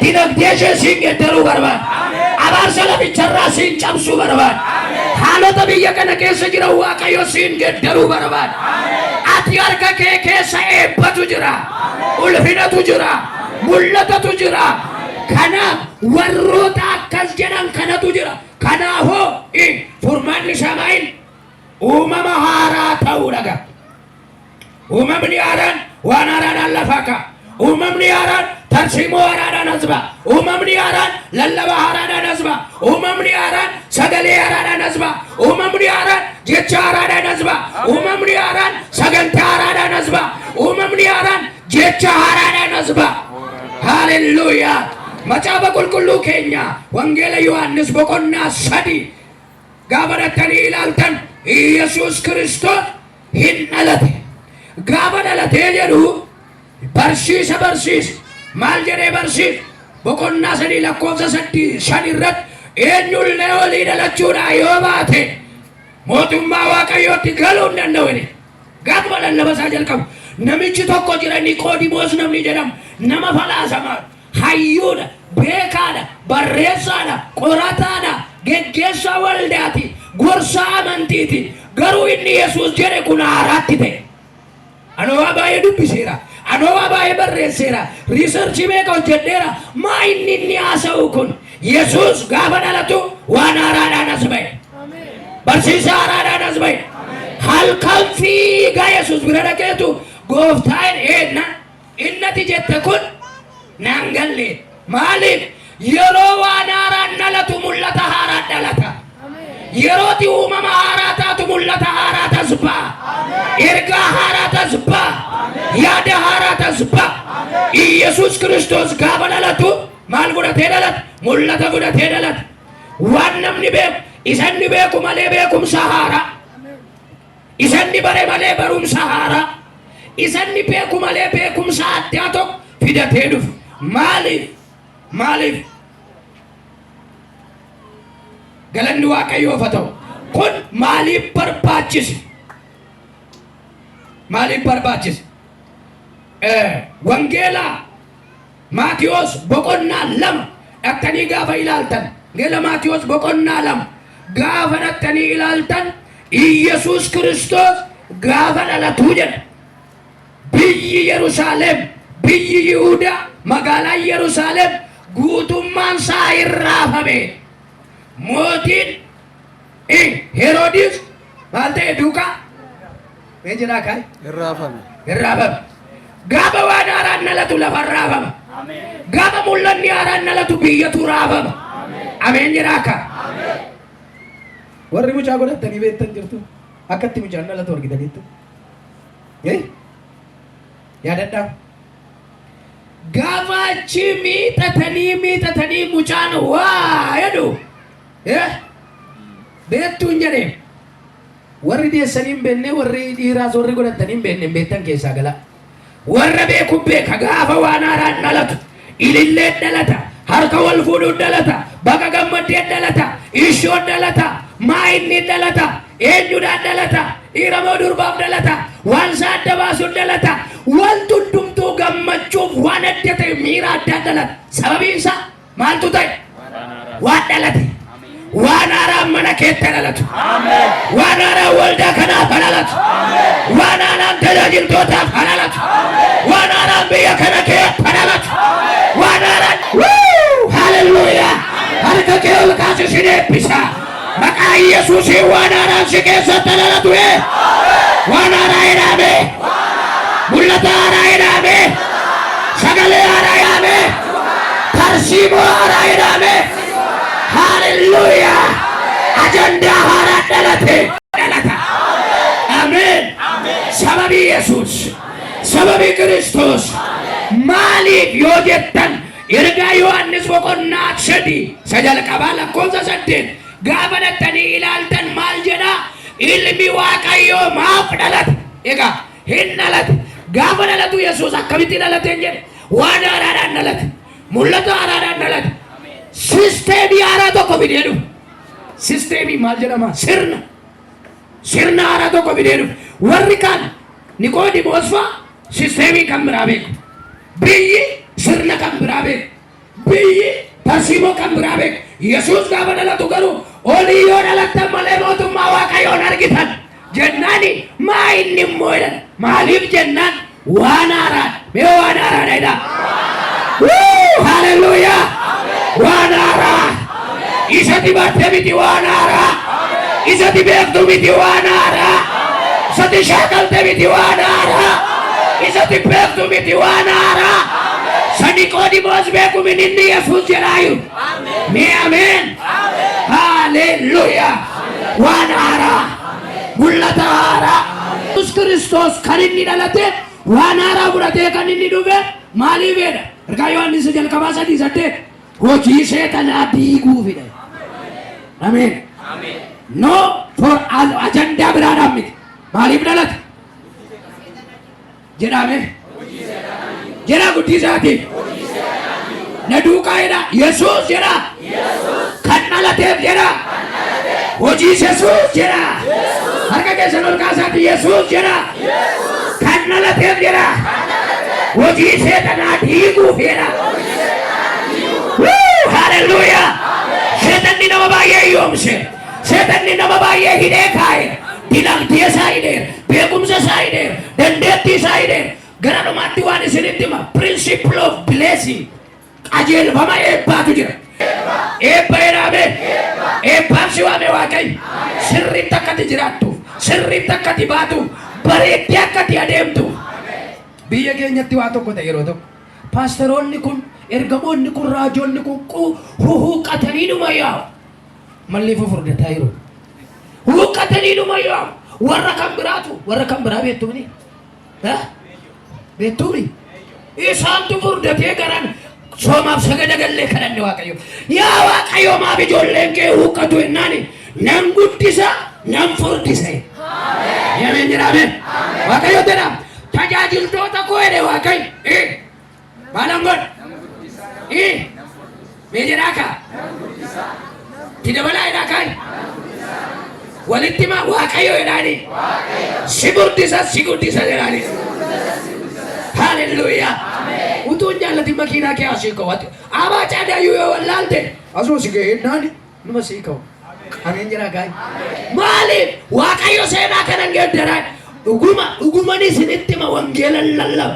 Dinagdee ishee siin geeddaruu barbaada. Abaarsa laficharraa siin cabsuu barbaada. Haalota biyya kana keessa jiran Waaqayyo siin geeddaruu barbaada. Ati harka kee keessa eebbatu jira. Ulfinatu jira. Mul'atatu jira. Kanaaf warroota akkas jedhan kanatu jira. Kanaafoo furmaanni isaa maal? Uumama haaraa ta'uu dhaga. Uumamni haaraan waan haaraadhaan lafaa ka'a. Uumamni haaraan tarsiimoo haaraadhaan as ba'a. Uumamni haaraan lallaba haaraadhaan as ba'a. Uumamni haaraan sagalee haaraadhaan as ba'a. Uumamni haaraan jecha haaraadhaan as ba'a. Uumamni haaraan sagantaa haaraadhaan as ba'a. Uumamni haaraan jecha haaraadhaan as ba'a. Haalelluuyaa! Macaafa qulqulluu keenya Wangeela Yohaannis boqonnaa 3 gaafa dhattanii ilaaltan, Iyyasuus Kiristoos hin dhalate. Gaafa dhalatee jedhu barsiisa barsiisa. Maal jedhee barsiisa? Boqonnaa 3 lakkoofsa 5 irratti, "Eenyullee olii dhalachuudhaa yoo baate mootummaa Waaqayyootti galuu hin danda'u" jedhe. Gaafuma lallaba isaa jalqabu namichi tokko jira, Niqoodimoos namni jedhamu, nama falaasamaa, hayyuudha, beekaadha, barreessaadha, qorataadha, geggeessaa waldaati, gorsaa amantiiti. Garuu inni Yesuus jedhe kun haaraatti ta'e. "Anoo waa baay'ee dubbiseera. Anoo waa baay'ee barreesseera. Research meeqa hojjedheera. Maa inni haasa'u kun?" Yesuus gaafa dhalatu waan haaraadhaan as ba'e. Barsiisa haaraadhaan as ba'e. Halkan fiigaa Yesuus bira dhaqeetu, "Gooftaan eenna innati jette kun naan galle." Maaliif? Yeroo waan haaraan dhalatu mul'ata haaraan dhalata. Yerooti uumama haaraa taatu mul'ata haaraa tasbaa. Ergaa haaraa tasbaa. Yaada haaraa tasbaa. Iyyasuus Kiristoos gaafa dhalatu maal godhatee dhalate? Mul'ata godhatee dhalate. Waan namni beeku, isa inni beeku malee beekumsa haaraa. Isa inni bare malee barumsa haaraa. Isa inni beeku malee beekumsa addaa tokko fidatee dhufe. Maaliif? Maaliif? Galanni Waaqayyoof haa ta'u. Kun maaliif barbaachise? Maaliif barbaachise? Wangeelaa Maatiyoos boqonnaa 2 dhattanii gaafa ilaaltan, Wangeela Maatiyoos boqonnaa 2 gaafa dhattanii ilaaltan, Iyyasuus Kiristoos gaafa dhalatuu jedha. Biyyi Yerusaalem, biyyi Yihuudaa, magaalaan Yerusaalem guutummaan isaa hin raafame. Mootiin Heroodis maal ta'e duukaa? Mee jedhaa kaa'e? Hin raafame. Hin raafame. Gaafa waan haaraan dhalatu lafa raafama. Gaafa mul'anni haaraan dhalatu biyyatu raafama. Ameen jedhaa akka. Warri mucaa godhattanii beektan jirtu. Akkatti mucaan dhalatu argitaniittu. Yaadadhaa. Gaafa achi miixatanii miixatanii mucaan waa jedhu beektuun jedhee, warri deessanii hin beekne, warri dhiiraas warri godhatanii hin beekne, hin beektan keessaa galaa. Warra beeku beeka gaafa waan haaraan dhalatu. Ililleen dhalata, harka wal fuudhuun dhalata, baga gammaddeen dhalata, ishoon dhalata, maa inni dhalata, eenyudhaan dhalata, dhiira moo durbaaf dhalata, waan isaa adda baasuun dhalata, wanti hundumtuu gammachuuf waan adda ta'e miira addaa dhalata. Sababiin isaa maaltu ta'e? Waan dhalate. Waan haaraan mana keetti dhalatu. Waan haaraan waldaa kanaaf dhalatu. Waan haaraan tajaajiltootaaf dhalatu. Waan haaraan biyya kana keetti dhalatu. Waan haaraan. Haleluuyaa! Harka kee ol kaasi sin eebbisa. Maqaa Yesuusiin waan haaraan si keessatti dhalatu. Waan haaraa jedhame. Mul'ata haaraa jedhame. Sagalee haaraa jedhame. Tarsiimoo haaraa jedhame. Haleluuyaa! Ajandaa haaraa dhalate. Dhalata. Ameen. Sababii Yesuus. Sababii Kiristoos. Maaliif yoo jettan, ergaa Yohaannis boqonnaa 3 isa jalqabaa lakkoofsa 8 gaafa dhattanii ilaaltan maal jedhaa? Ilmi Waaqayyoo maaf dhalate? Egaa hin dhalate. Gaafa dhalatu Yesuus akkamitti dhalateen jedhe? Waan haaraadhaan dhalate. Mul'ata haaraadhaan dhalate. Sisteemii haaraa tokko fidee dhufe. Sisteemii maal jedhama? Sirna. Sirna haaraa tokko fidee dhufe. Warri kaan Niqoodimoos fa'a sisteemii kan biraa beeku. Biyyi sirna kan biraa beeku. Biyyi tarsiimoo kan biraa beeku. Yesuus gaafa dhalatu garuu, olii yoo dhalattan malee mootummaa Waaqayyoon argitan jennaani, maa inni immoo jedhan. Maaliif jennaan waan haaraadha. Mee waan haaraadha jedhaa. Haleluuyaa! Waan haaraa. Isati barte miti, waan haaraa. Isati beektu miti, waan haaraa. Isati shaakalte miti, waan haaraa. Isati beektu miti, waan haaraa. Sa Niqoodimoos beeku min inni Yesuus jedhaayu. Mee ameen. Haleluuyaa! Waan haaraa. Mul'ata haaraa. Yesuus Kiristoos kan inni dhalate, waan haaraa fudhatee kan inni dhufe maaliif jedha? Ergaa Yohaannis jalqabaa 3:8, hojii seexanaa diiguufidha. Ameen. No for ajandaa biraadhaan miti. Maaliif dhalate? Jedhame. Jedha guddisaatiif. Na duukaa jedha. Yesuus jedha. Kan dhalateef jedha. Hojii Yesuus jedha. Harka keessan ol kaasaati Yesuus jedha. Kan dhalateef jedha. Hojii seexanaa diiguuf jedha. Haleluuyaa! Seexanni nama baay'ee hiyyoomse. Seexanni nama baay'ee hidhee kaa'e. Dinagdee isaa hidheera. Beekumsa isaa hidheera. Dandeettii isaa hidheera. Gara dhumaatti waan isinitti hima. Principle of blessing. Qajeelfama eebbaatu jira. Eebba jedhame. Eebbaaf si waame Waaqayyo. Sirriitti akkati jiraattuuf, sirriitti akkati baatuuf, bareeddee akkati adeemtuuf. Biyya keenyatti waa tokko ta'e yeroo tokko. Paasteroonni kun, ergamoonni kun, raajonni kun huhuuqqatanii dhuma yaa'u. Malliif furdataa yeroo. Huhuuqqatanii dhuma yaa'u. Warra kan biraatu, warra kan biraa beektumni? Beektumni? Isaantu furdatee garan soomaaf sagada gallee kadhanne Waaqayyo. Yaa Waaqayyo, maaf ijoolleen kee huuqqatu jennaani, nan guddisa, nan furdisa. Ameen jedha, ameen. Waaqayyo jedha, tajaajiltoota koo jedhe Waaqayyo. Maalan godha? Mee jedhaa kaa. Itti dabalaa jedhaa kaan. Walitti himaa, Waaqayyo jedhaani. Si furdisa, si guddisa jedhaani. Haleluuyaa. Utuu hin jaallatin makiinaa kee asii ka'u. Abaa caadaayyuu yoo wallaalte asuma si ga'e naani numa sii ka'u. Ameen jedhaa kaan. Maaliif Waaqayyo seenaa kana hin geeddaraa? Dhuguma dhuguman isinitti hima, wangeela lallaba.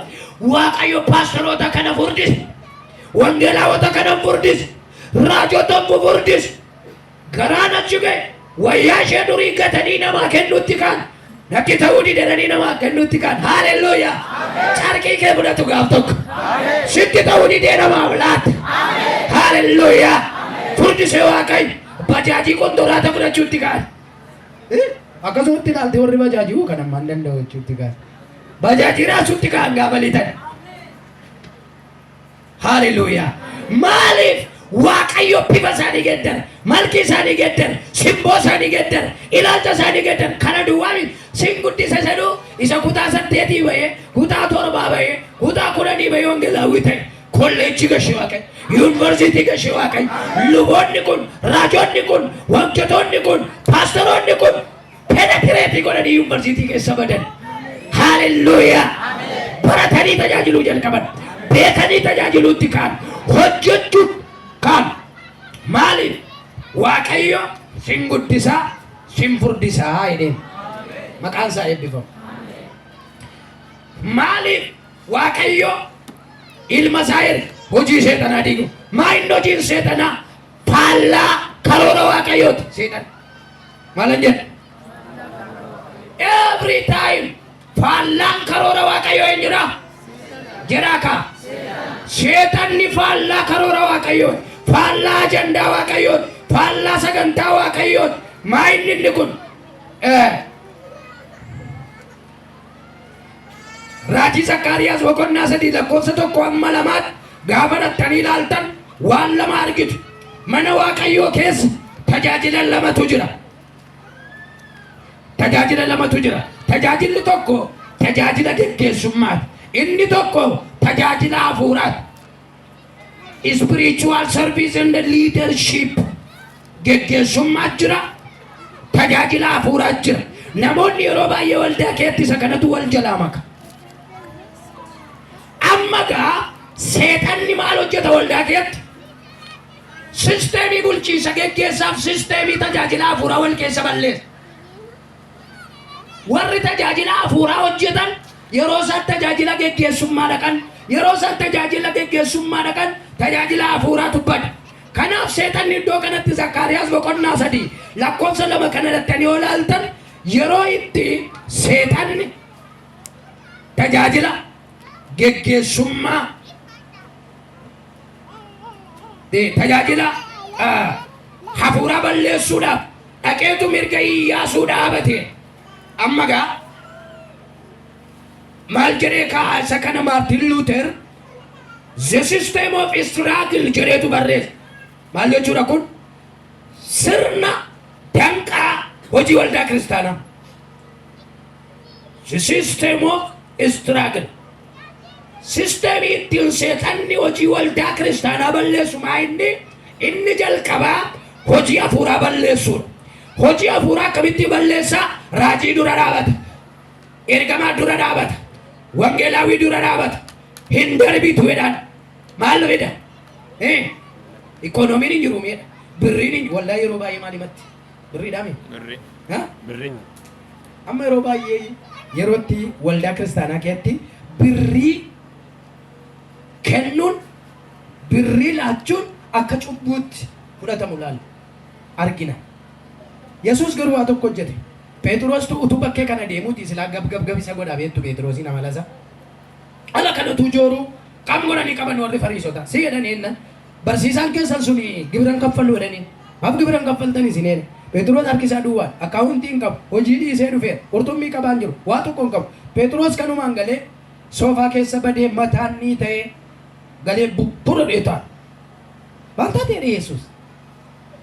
Waaqayyo paasteroota kana furdise. Wangeelaawota kana furdise. Raajota furdise. Garaan achi ga'e. Wayyaa ishee durii gatanii namaa kennuutti kaan. Natti ta'uu didanii namaa kennuutti kaan. Haalelluuyaa. Carqii kee fudhatu gaaf tokko. Sitti ta'uu didee namaaf laata. Haalelluuyaa. Furdise Waaqayyo. Bajaajii kontoraata fudhachuutti kaan. Akkasumatti ilaalte warri bajaajii kan ammaan danda'u jechuutti kaan. Bajaajii raasuutti kaan gaafa litan. Haalelluuyaa. Maaliif? Waaqayyo bifa isaanii geeddara, malkii isaanii geeddara, simboo isaanii geeddara, ilaalcha isaanii geeddara. Kana duwwaa miti. Sin guddisa jedhu isa kutaa 8 bahee, kutaa 7 bahee, kutaa 10 bahee wangeelaawwii ta'e. Kolleejjii gashee Waaqayyo, yuunivarsiitii gashee Waaqayyo. Luboonni kun, raajonni kun, wantoonni kun, paasteroonni kun penetrate godhanii yuunivarsiitii keessa badan. Haalelluuyaa! Baratanii tajaajiluu jalqaban. Beekanii tajaajiluutti ka'an. Hojjechuu ka'an. Maaliif? Waaqayyo sin guddisaa, sin furdisaa jedheen. Maqaan isaa eebbifamu. Maaliif Waaqayyo ilma isaa erge hojii seexanaa diigu? Maa inni hojiin seexanaa faallaa karoora Waaqayyooti seexan. Maalan jedha? Every time faallaan karoora Waaqayyoo eenyudha? Jedhaa kaa. Seexanni faallaa karoora Waaqayyooti. Faallaa ajandaa Waaqayyooti. Faallaa sagantaa Waaqayyooti. Maa inni inni kun? Raajii Zakkaariyaas boqonnaa 3 lakkoofsa 1 hamma 2tti gaafa dhattanii ilaaltan waan lama argitu. Mana Waaqayyoo keessa tajaajila lamatu jira. Tajaajila lamatu jira. Tajaajilli tokko tajaajila geggeessummaati. Inni tokko tajaajila hafuuraati. Spiritual service and leadership. Geggeessummaa jira, tajaajila hafuuraa jira. Namoonni yeroo baay'ee waldaa keetti isa kanatu wal jalaa maka. Amma gaa seexanni maal hojjeta waldaa keetti? Sisteemii bulchiinsa geggeessaaf sisteemii tajaajila hafuuraa wal keessa balleessa. Warri tajaajila hafuuraa hojjetan yeroo isaan tajaajila geggeessummaa dhaqan, yeroo isaan tajaajila geggeessummaa dhaqan tajaajila hafuuraatu bada. Kanaaf seexanni iddoo kanatti Zakkaariyaas boqonnaa 3 lakkoofsa 2 kana dhattanii yoo ilaaltan yeroo itti seexanni tajaajila geggeessummaa tajaajila hafuuraa balleessuudhaaf dhaqeetu mirga Iyyaasuu dhaabate. Amma gaa maal jedhee kaa'a isa kana Maartin Luuter The System of Struggle jedheetu barreesse. Maal jechuudha kun? Sirna danqaa hojii waldaa kiristaanaa. The System of Struggle. Sisteemii ittiin seexanni hojii waldaa kiristaanaa balleessu maa inni? Inni jalqabaa hojii hafuuraa balleessuudha. Hojii hafuuraa akkamitti balleessaa? Raajii dura dhaabata. Ergamaa dura dhaabata. Wangeelaawii dura dhaabata. Hin darbitu jedhaan. Maal fida? Ikoonomiin hin jiru miidha. Birriin hin wallahi yeroo baay'ee maal himatti? Birriidhaa mi? Birrii. Ha? Birrii. Amma yeroo baay'ee yerootti waldaa kiristaanaa keessatti birrii kennuun, birrii laachuun akka cubbuutti fudhatamu laalla argina. Yesuus garuu waa tokko hojjete. Phexrostu utuu bakkee kana deemuuti silaa gab gab gab isa godha beektu Phexroosiin amala isaa. Ala kana utuu jooruu qam godhanii qaban warri Fariisotaa. Si jedhanii ennan barsiisaan keessan suni gibira hin kaffallu jedhaniin. Maaf gibira hin kaffaltan isin jedhe. Phexros harki isaa duwwaadha. Akkaawuntii hin qabu. Hojii dhiisee dhufeera. Qurxummii qabaa hin jiru. Waa tokko hin qabu. Phexros kanumaan galee soofaa keessa badee mataan ni ta'ee galee bukkura dheetaa. Maal taate jedhe Yesuus.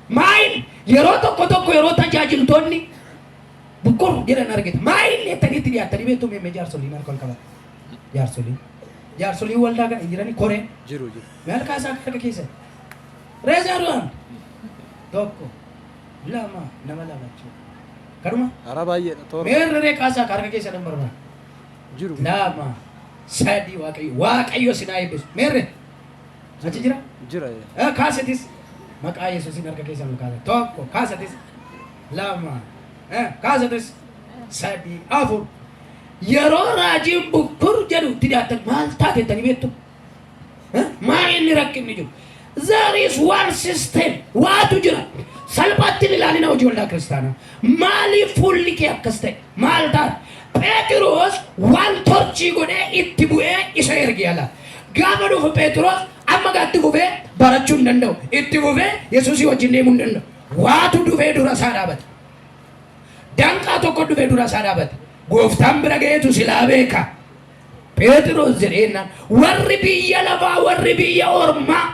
Maayin yeroo tokko tokko yeroo tajaajiltoonni bukkur jedhan argita. Maayin jettanii itti dhiyaattanii beektuu meemmee jaarsoliin harka ol qaban. Jaarsoliin. Jaarsoliin waldaa kana hin jiranii koree. Jiru jiru. Mee harkaa isaa harka keessa. Raise your hand. Tokko, lama, nama lama jechuudha. Kanuma. Hara baay'eedha toora. Meerre ree kaasaa harka keessa nan barbaada. Jiru. Lama, sadi, Waaqayyo. Waaqayyo sinaa eebbisu. Meerre. Achi jira? Jira. Kaasatis. Maqaa Yesuusiin harka keessan ol kaasa. Tokko, kaasatis. Lama, kaasatis. Sadi, afur. Yeroo raajiin bukkur jedhu itti dhiyaattan maal taate jettanii beektu? Maa inni rakkinni jiru? There is one system. Waatu jira. Salphaatti hin ilaalina hojii waldaa kiristaanaa. Maaliif fuulli kee akkas ta'e? Maal taate? Pheexiroos waan torchii godhee itti bu'ee isa erge ala. Gaafa dhufu Pheexiroos amma gaatti fufee barachuu hin danda'u. Itti fufee Yesuusii wajjin deemuu hin danda'u. Waatu dhufee dura isaa dhaabate. Danqaa tokko dhufee dura isaa dhaabate. Gooftaan bira ga'eetu silaa beeka. Pheexiroos jedheenna warri biyya lafaa, warri biyya ormaa,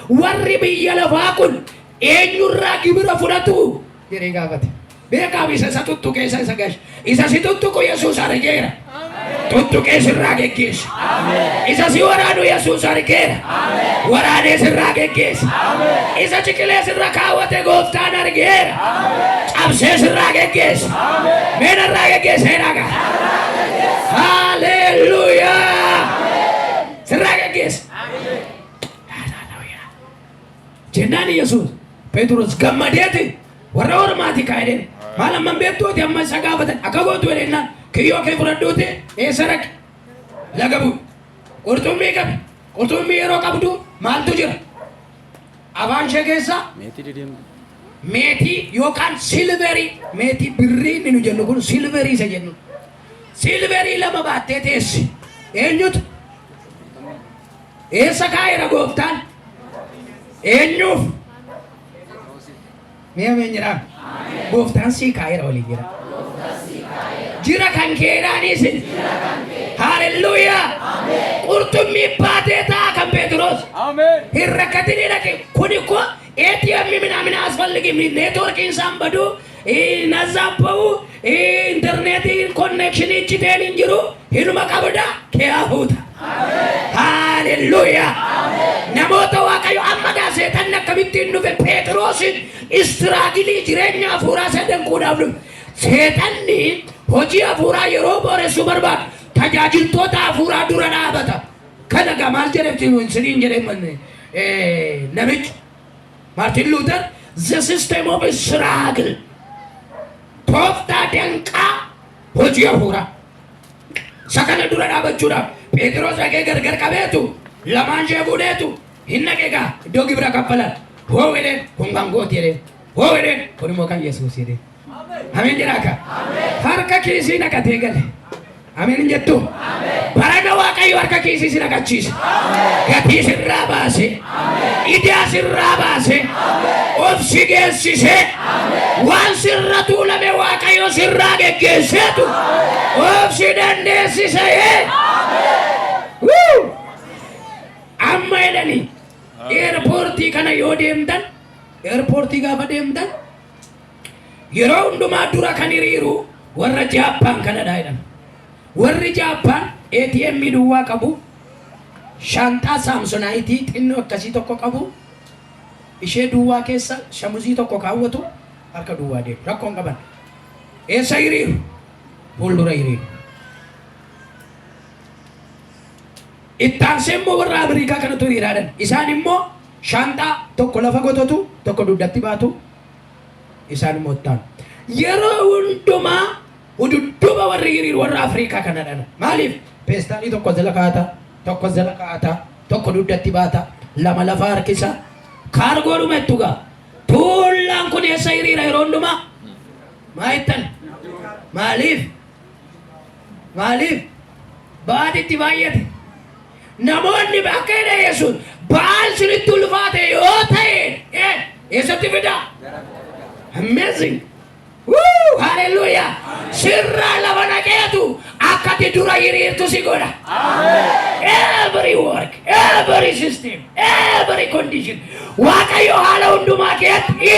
Warri biyya lafaa kun eenyurraa gibira fudhatu jedhee gaafate. Beekaaf isa isa tuttuqee isa isa gashe. Isa si tuttuqu Yesuus argeera. Tuttuqee sirraa geggeessa. Isa si waraanu Yesuus argeera. Waraanee sirraa geggeessa. Isa ciqilee sirra kaawwate gooftaan argeera. Cabsee sirraa geggeessa. Mee narraa geggeessa jedhaa. Haleluuyaa. Sirraa geggeessa. Haleluuyaa. Jennaan Yesuus Phexros gammadeeti warra ormaati kaa'edeen maal amman beektuuti amma isa gaafatan akka gootu jedhennaan kiyyoo kee fudhadhuuti eessa dhaqi? Laga bu'i, qurxummii qabi. Qurxummii yeroo qabdu maaltu jira afaan ishee keessa? Meetii didiimtuu. Meetii yookaan silverii, meetii birrii inni nu jennu kun silverii isa jennu, silverii lama baattee teessi. Eenyutu eessa kaa'eera gooftaan? Eenyuuf? Mee ameen jedhaa. Gooftaan sii kaa'eera waliin jira. Jira kan keedhaaniis. Haalelluuyaa. Qurxummii baatee ta'a kan Phexros. Ameen. Hin rakkatinii dhaqe. Kun እኮ ATM ምናምን አያስፈልግም። ኔትወርኪin isaan badu nazzaabba'u, intarneetiin connection icciteen hin jiru, hinuma qabda kee fuuta. Haalelluuyaa. Namoota Waaqayyo, amma gaa seexanni akkamittiin dhufe? Phexrosin struggle jireenya hafuuraa isa danquudhaaf dhufe. Seexanni hojii hafuuraa yeroo booressuu barbaadu tajaajiltoota hafuuraa dura dhaabata. Kana gaa maal jedhetti siniin jedhee namichi Martin Luther, the system of struggle, tooftaa danqaa hojii hafuuraa. Isa kana dura dhaabachuudhaaf Phexros dhaqee gargar qabeetu lamaan ishee fuudheetu hin dhaqe gaa iddoo gibira kaffalan. Hoo jedheen, kun kan kooti jedheen. Hoo jedheen, kun immoo kan Yesuus jedheen. Ameen jedhaa ka. Harka kiisii naqatee gale. Ameen hin jettu? Barana Waaqayyo harka kiisii si naqachiisa. Gatii sirraa baase. Idaa sirraa baase. Of si geessisee. Waan sirra tuulame Waaqayyo sirraa geggeesseetu of si dandeessisee. Wuu! Amma jedhanii eerpoortii kana yoo deemtan, eerpoortii gaafa deemtan, yeroo hundumaa dura kan hiriiru warra Jaappaan kanadha jedhan. Warri Jaappaan ATM duwwaa qabu, shaanxaa Samsonite xinnoo akkasii tokko qabu, ishee duwwaa keessa shamuzii tokko kaawwatu, harka duwwaa deemu, rakkoon qaban. Eessa hiriiru? Fuuldura hiriiru. Ittaansee immoo warra Ameerikaa kanatu hiriiraadhan. Isaan immoo shaanxaa tokko lafa gototu, tokko dugdatti baatu, isaan immoo ittaanu. Yeroo hundumaa hududduuba warri hiriiru warra Afrikaa kanadha. Maaliif? Peestaalii tokko jala kaa'ata, tokko jala kaa'ata, tokko dugdatti baata, lama lafa harkisa. Kaargoodhuma ittu gaa. Tuullaan kun eessa hiriira yeroo hundumaa? Maa jettan? Maaliif? Maaliif? Ba'aatitti baay'ate. Namoonni akka jedhe Yesuus, ba'aan sinitti ulfaate yoo ta'e eessatti fidaa? Amazing! Woo! Hallelujah! Sirraa lafa naqeetu akka ati dura hiriirtu si godha. Every work, every system, every condition. Waaqayyo haala hundumaa keessatti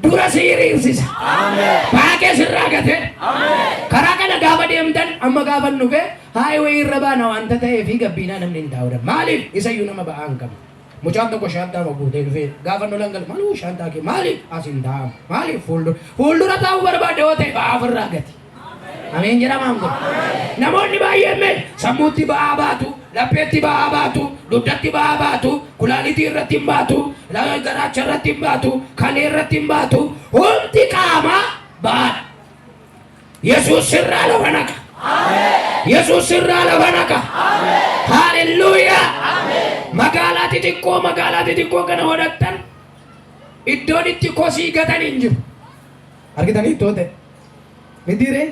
dura si hiriirsisa. Baaqee sirraa gatee. Karaa kana gaafa deemtan, amma gaafa dhufe highway irra baana wanta ta'ee fi gabbiinaa namni hin taa'udha. Maaliif? Isayyuu nama ba'aa hin qabu. Mucaan tokko shaantaa guutee dhufee gaafa lolan galu, maal shaantaa kee maaliif as hin taa'amu? Maaliif fuuldura? Fuuldura taa'uu barbaade yoo ta'e ba'aa ofirraa gati. Ameen jedhamaan kun. Namoonni baay'een mee sammuutti ba'aa baatu, lapheetti ba'aa baatu, dugdatti ba'aa baatu, kulaalitii irratti hin baatu, garaacha irratti hin baatu, kalee irratti hin baatu, hundi qaamaa ba'aadha. Yesuus sirraa lafa naqa. Yesuus sirraa lafa naqa. Haalelluuyaa. Magaalaa xixiqqoo kana godhattan iddoon itti kosii gatan hin jiru. Argitanii ittoo ta'e. Mitiiree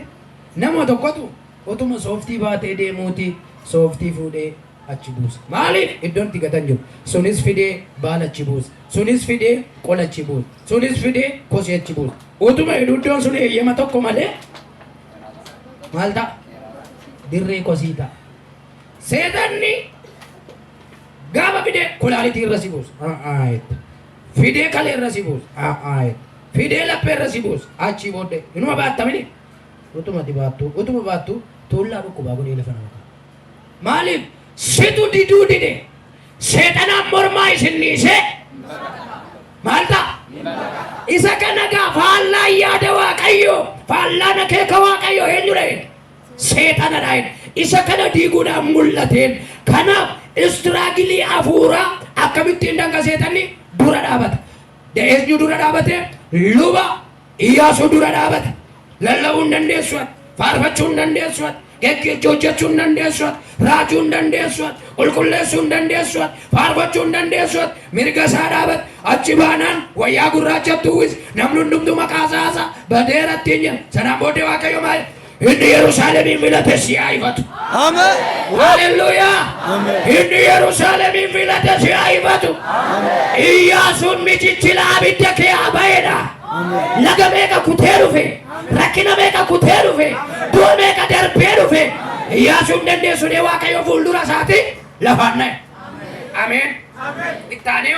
nama tokkotu utuma sooftii baatee deemuuti sooftii fuudhee achi buusa. Maaliif? Iddoon itti gatan jiru. Sunis fidee baala achi buusa. Sunis fidee qola achi buusa. Sunis fidee kosii achi buusa. Utuma iddoon sun eeyyama tokko malee maal ta'a? Dirree kosii ta'a. Seexanni gaafa fide Fidee kulaalitii irra si buusa. A'aa jette. Fidee kalee irra si buusa. A'aa jette. Fidee laphee irra si buusa. Achii booddee inuma baatta mini. Utuma ati baattu utuma baattu tuullaa dhukkubaa godhee lafa nama kaa'a. Maaliif situ diduu dide seexanaan mormaa isin dhiisee maal ta'a? Isa kana gaa faallaan yaada Waaqayyoo faallaan akeeka Waaqayyoo eenyudha jedhe? Seexanadha jedhe. Isa kana diiguudhaan mul'ateen. Kanaaf struggle hafuuraa akkamittiin danqa seexanni dura dhaabata. Eenyu dura dhaabate? Luba Iyyaasuu dura dhaabate. Lallabuu hin dandeessu ati. Faarfachuu hin dandeessu ati. Geggeessuu hojjechuu hin dandeessu ati. Raajuu hin dandeessu ati. Qulqulleessuu hin dandeessu ati. Faarfachuu hin dandeessu ati. Mirga isaa dhaabate. Achi baanaan wayyaa gurraachatti uwwise. Namni hundumtuu maqaa isaa haasa'a. Badeera ittiin jedha. Sanaan booddee Waaqayyo maal jedhe? Inni Yerusaalemiin filate si haa ifatu. Ameen. Haleluuyaa. Ameen. Inni Yerusaalemiin filate si haa ifatu. Iyyaasuun michichila abidda kee haa ba'edha. Laga meeqa kutee dhufe, rakkina meeqa kutee dhufe, du'a meeqa darbee dhufe. Iyyaasuun dandeessu dee Waaqayyo fuuldura isaati lafaan na'e. Ameen. Ittaanee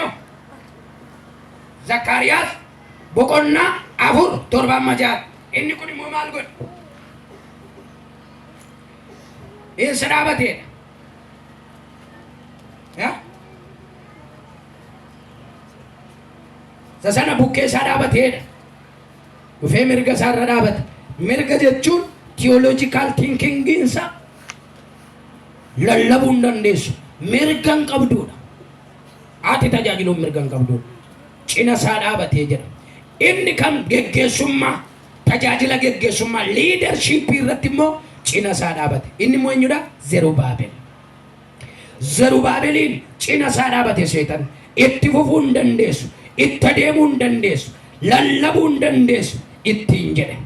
Zakkaariyaas boqonnaa 4 7 amma 6. Inni kun immoo maal godhe? Eessa dhaabateedha? Yaa? Isa sana bukkee isaa dhaabateedha. Dhufee mirga isaa irra dhaabate. Mirga jechuun theological thinkingiinsa lallabuu hin dandeessu. Mirga hin qabduudha. Ati tajaajiluun mirga hin qabduudha. Cina isaa dhaabatee jedha. Inni kan geggeessummaa tajaajila geggeessummaa leadership irratti immoo cina isaa dhaabate. Inni immoo eenyudha? Zerubaabel. Zerubaabeliin cina isaa dhaabate seexan. Itti fufuu hin dandeessu. Itti adeemuu hin dandeessu. Lallabuu hin dandeessu ittiin jedhe.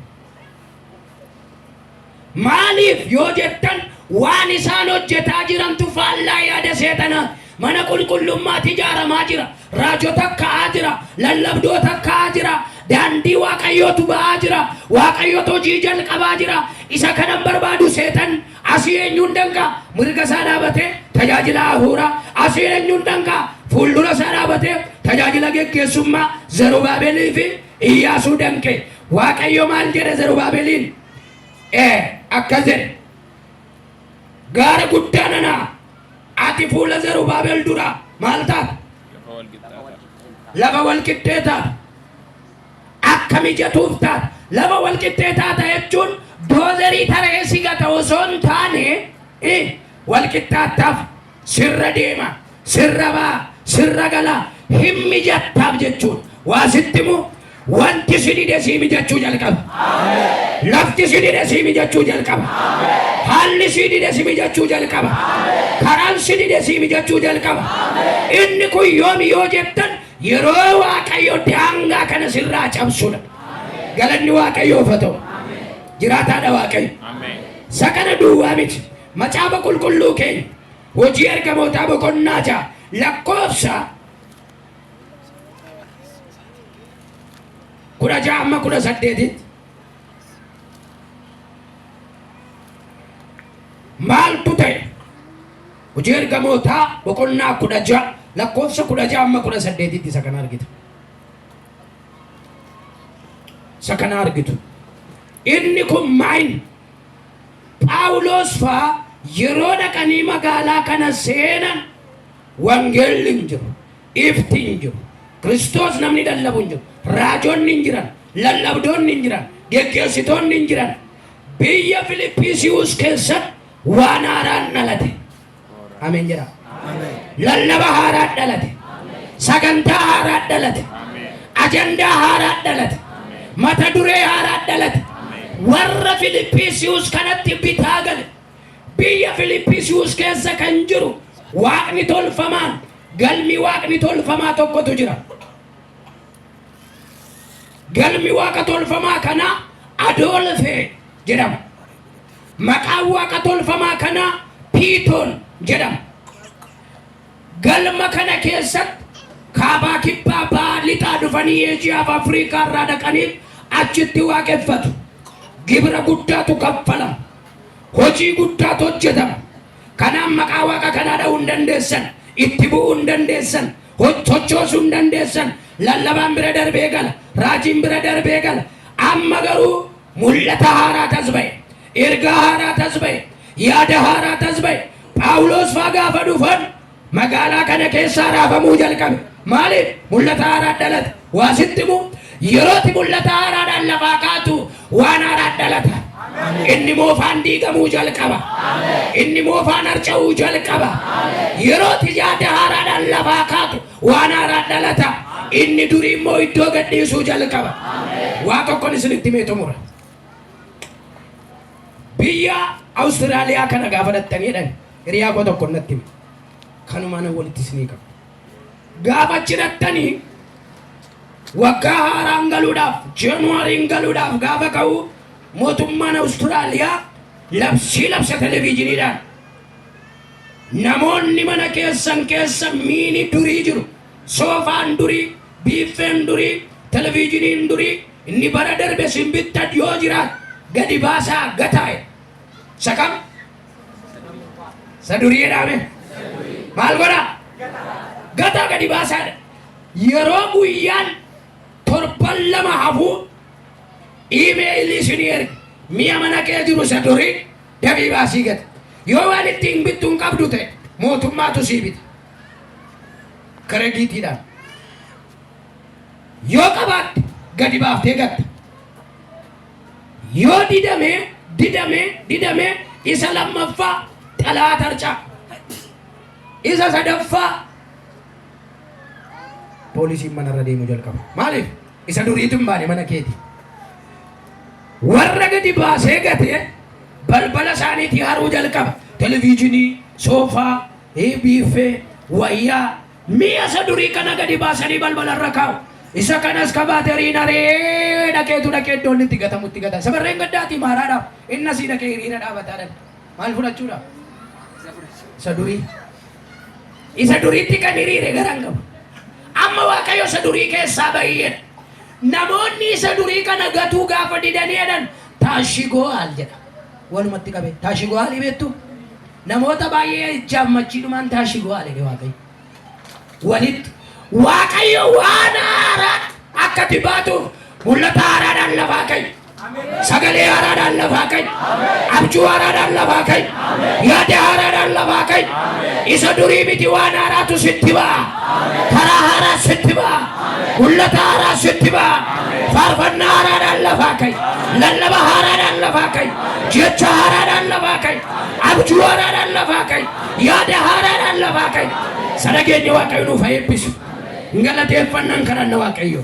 Maaliif yoo jettan waan isaan hojjetaa jirantu faallaa yaada seexanaa. Mana qulqullummaatti ijaaramaa jira. Raajota ka'aa jira. Lallabdoota ka'aa jira. Daandii Waaqayyootu ba'aa jira. Waaqayyotu hojii jalqabaa jira. Isa kanan barbaadu seexan asii eenyuun danqaa? Mirga isaa dhaabatee tajaajila hafuuraa. Asii eenyuun danqaa? Fuuldura isaa dhaabatee tajaajila geggeessummaa Zerubaabelii fi Iyyaasuu danqe. Waaqayyo maal jedhe Zerubaabeliin? Akkas jedhe. Gaara guddaa nana ati fuula Zerubaabel dura maal taata? Lafa wal qixxee taata. Akka mijatuuf taata. Lafa wal qixxee taata jechuun doozerii taree si gata osoo hin taane wal qixxaattaaf sirra deema, sirra ba'a, sirra gala, hin mijattaaf jechuudha. Waa sitti himu wanti si dide sii mijachuu jalqaba. Lafti si dide sii mijachuu jalqaba. Haalli si dide si mijachuu jalqaba. Karaan si dide sii mijachuu jalqaba. Inni kun yoomi yoo jettan yeroo Waaqayyo daangaa kana sirraa cabsudha. Galanni Waaqayyoof haa ta'u. Jiraataadha Waaqayyo. Isa kana duwwaa miti. Macaafa qulqulluu keenya hojii ergamootaa boqonnaa 6 lakkoofsa 16 amma 18tti maaltu ta'e? Hojii ergamootaa boqonnaa 16 lakkoofsa 16 amma 18tti isa kana argitu. Isa kana argitu. Inni kun maayin? Phaawulos faa yeroo dhaqanii magaalaa kana seenan wangeelli hin jiru, ifti hin jiru, Kiristoos namni lallabu hin jiru, raajonni hin jiran, lallabdoonni hin jiran, geggeessitoonni hin jiran. Biyya Filiphisiiyuus keessatti waan haaraan dhalate. Ameen jedha. Lallaba haaraan dhalate. Sagantaa haaraan dhalate. Ajandaa haaraan dhalate. Mata duree haaraan dhalate. Warra Filiphisiiyuus kanatti bitaa gale. Biyya Filiphisiiyuus keessa kan jiru waaqni tolfamaan galmi waaqni tolfamaa tokkotu jira. Galmi waaqa tolfamaa kanaa Adoolfee jedhama. Maqaan waaqa tolfamaa kanaa Piitoon jedhama. Galma kana keessatti kaabaa kibbaa ba'a lixaa dhufanii Eeshiyaa fi Afrikaa irraa dhaqanii achitti waaqeffatu. Gibira guddaatu kaffalama. Hojii guddaatu hojjetama. Kanaaf maqaa waaqa kanaa dha'uu hin dandeessan. Itti bu'uu hin dandeessan. Sochoosuu hin dandeessan. Lallabaan bira darbee gala. Raajiin bira darbee gala. Amma garuu mul'ata haaraa tas ba'e. Ergaa haaraa tas ba'e. Yaada haaraa tas ba'e. Phaawulos faa gaafa dhufan magaalaa kana keessaa raafamuu jalqabe. Maaliif? Mul'ata haaraa dhalata. Waa sitti himu, yerooti mul'ata haaraadhaan lafaa kaatu waan haaraa dhalata. Inni moofaan diigamuu jalqaba. Inni moofaan harca'uu jalqaba. Yerooti yaada haaraadhaan lafaa kaatu waan haaraa dhalata. Inni durii immoo iddoo gadhiisuu jalqaba. Waa tokkon isinitti himee xumura. Biyya Awustiraaliyaa kana gaafa dhattanii jedhan hiriyaa koo tokko natti hime. Kanumaan walitti isinii qaba. Gaafa achi dhattanii waggaa haaraan galuudhaaf, Jaanuwaariin galuudhaaf gaafa ka'u, mootummaan Awustiraaliyaa labsii labsa televiijiniidhaan. Namoonni mana keessan keessa miini durii jiru, soofaan durii, biiffeen durii, televiijiniin durii, inni bara darbe isin bittan yoo jiraat gadi baasaa gataa'e. Isa kam? Isa durii jedhame. Maal godhaa? Gataa, gadi baasaadha. Yeroo guyyaan torban 2 hafuu iimeeyilii isinii erga. Mi'a mana kee jiru isa durii dafii baasii gata. Yoo waan ittiin bittu hin qabdu ta'e, mootummaatu sii bita. Kirediitiidhaan. Yoo qabaatte gadi baaftee gatta. Yoo didamee didamee didamee, isa lammaffaa xalaa tarcaa. Isa sadaffaa poolisiin manarra deemuu jalqaba. Maaliif? Isa duriitu hin baane mana keeti. Warra gadi baasee gatee balbala isaaniitii haruu jalqaba. Televiijinii, soofaa, biiffee, wayyaa, mi'a isa durii kana gadi baasanii balbalarra kaa'u. Isa kanas kabaateriin haree dhaqeetu dhaqee iddoo inni itti gatamu itti gata. Sabarreen gaddaatii maaraadhaaf inni asii dhaqee hiriira dhaabataa dhaqa. Maal fudhachuudhaaf? Isa durii. Isa duriitti kan hiriire gara hin qabu. Amma Waaqayyo isa durii keessaa bahii jedha. Namoonni isa durii kana gatuu gaafa didanii jedhan ታሽጓል jedha. Walumatti qabe. ታሽጓል beektu? Namoota baay'ee ijjaaf machiidhumaan ታሽጓል jedhe Waaqayyo. Walitti Waaqayyo waan haaraa akka ati baatuuf mul'ata haaraadhaan lafaa ka'i. Sagalee haaraadhaan lafaa ka'i. Abjuu haaraadhaan lafaa ka'i. Yaada haaraadhaan lafaa ka'i. Isa durii miti, waan haaraatu sitti ba'a. Karaa haaraa sitti ba'a. Mul'ata haaraa sitti ba'a. Faarfannaa haaraadhaan lafaa ka'i. Lallaba haaraadhaan lafaa ka'i. Jecha haaraadhaan lafaa ka'i. Abjuu haaraadhaan lafaa ka'i. Yaada haaraadhaan lafaa ka'i. Sana keenya Waaqayyo nuuf haa eebbisu. Galateeffannaan kadhanna Waaqayyo.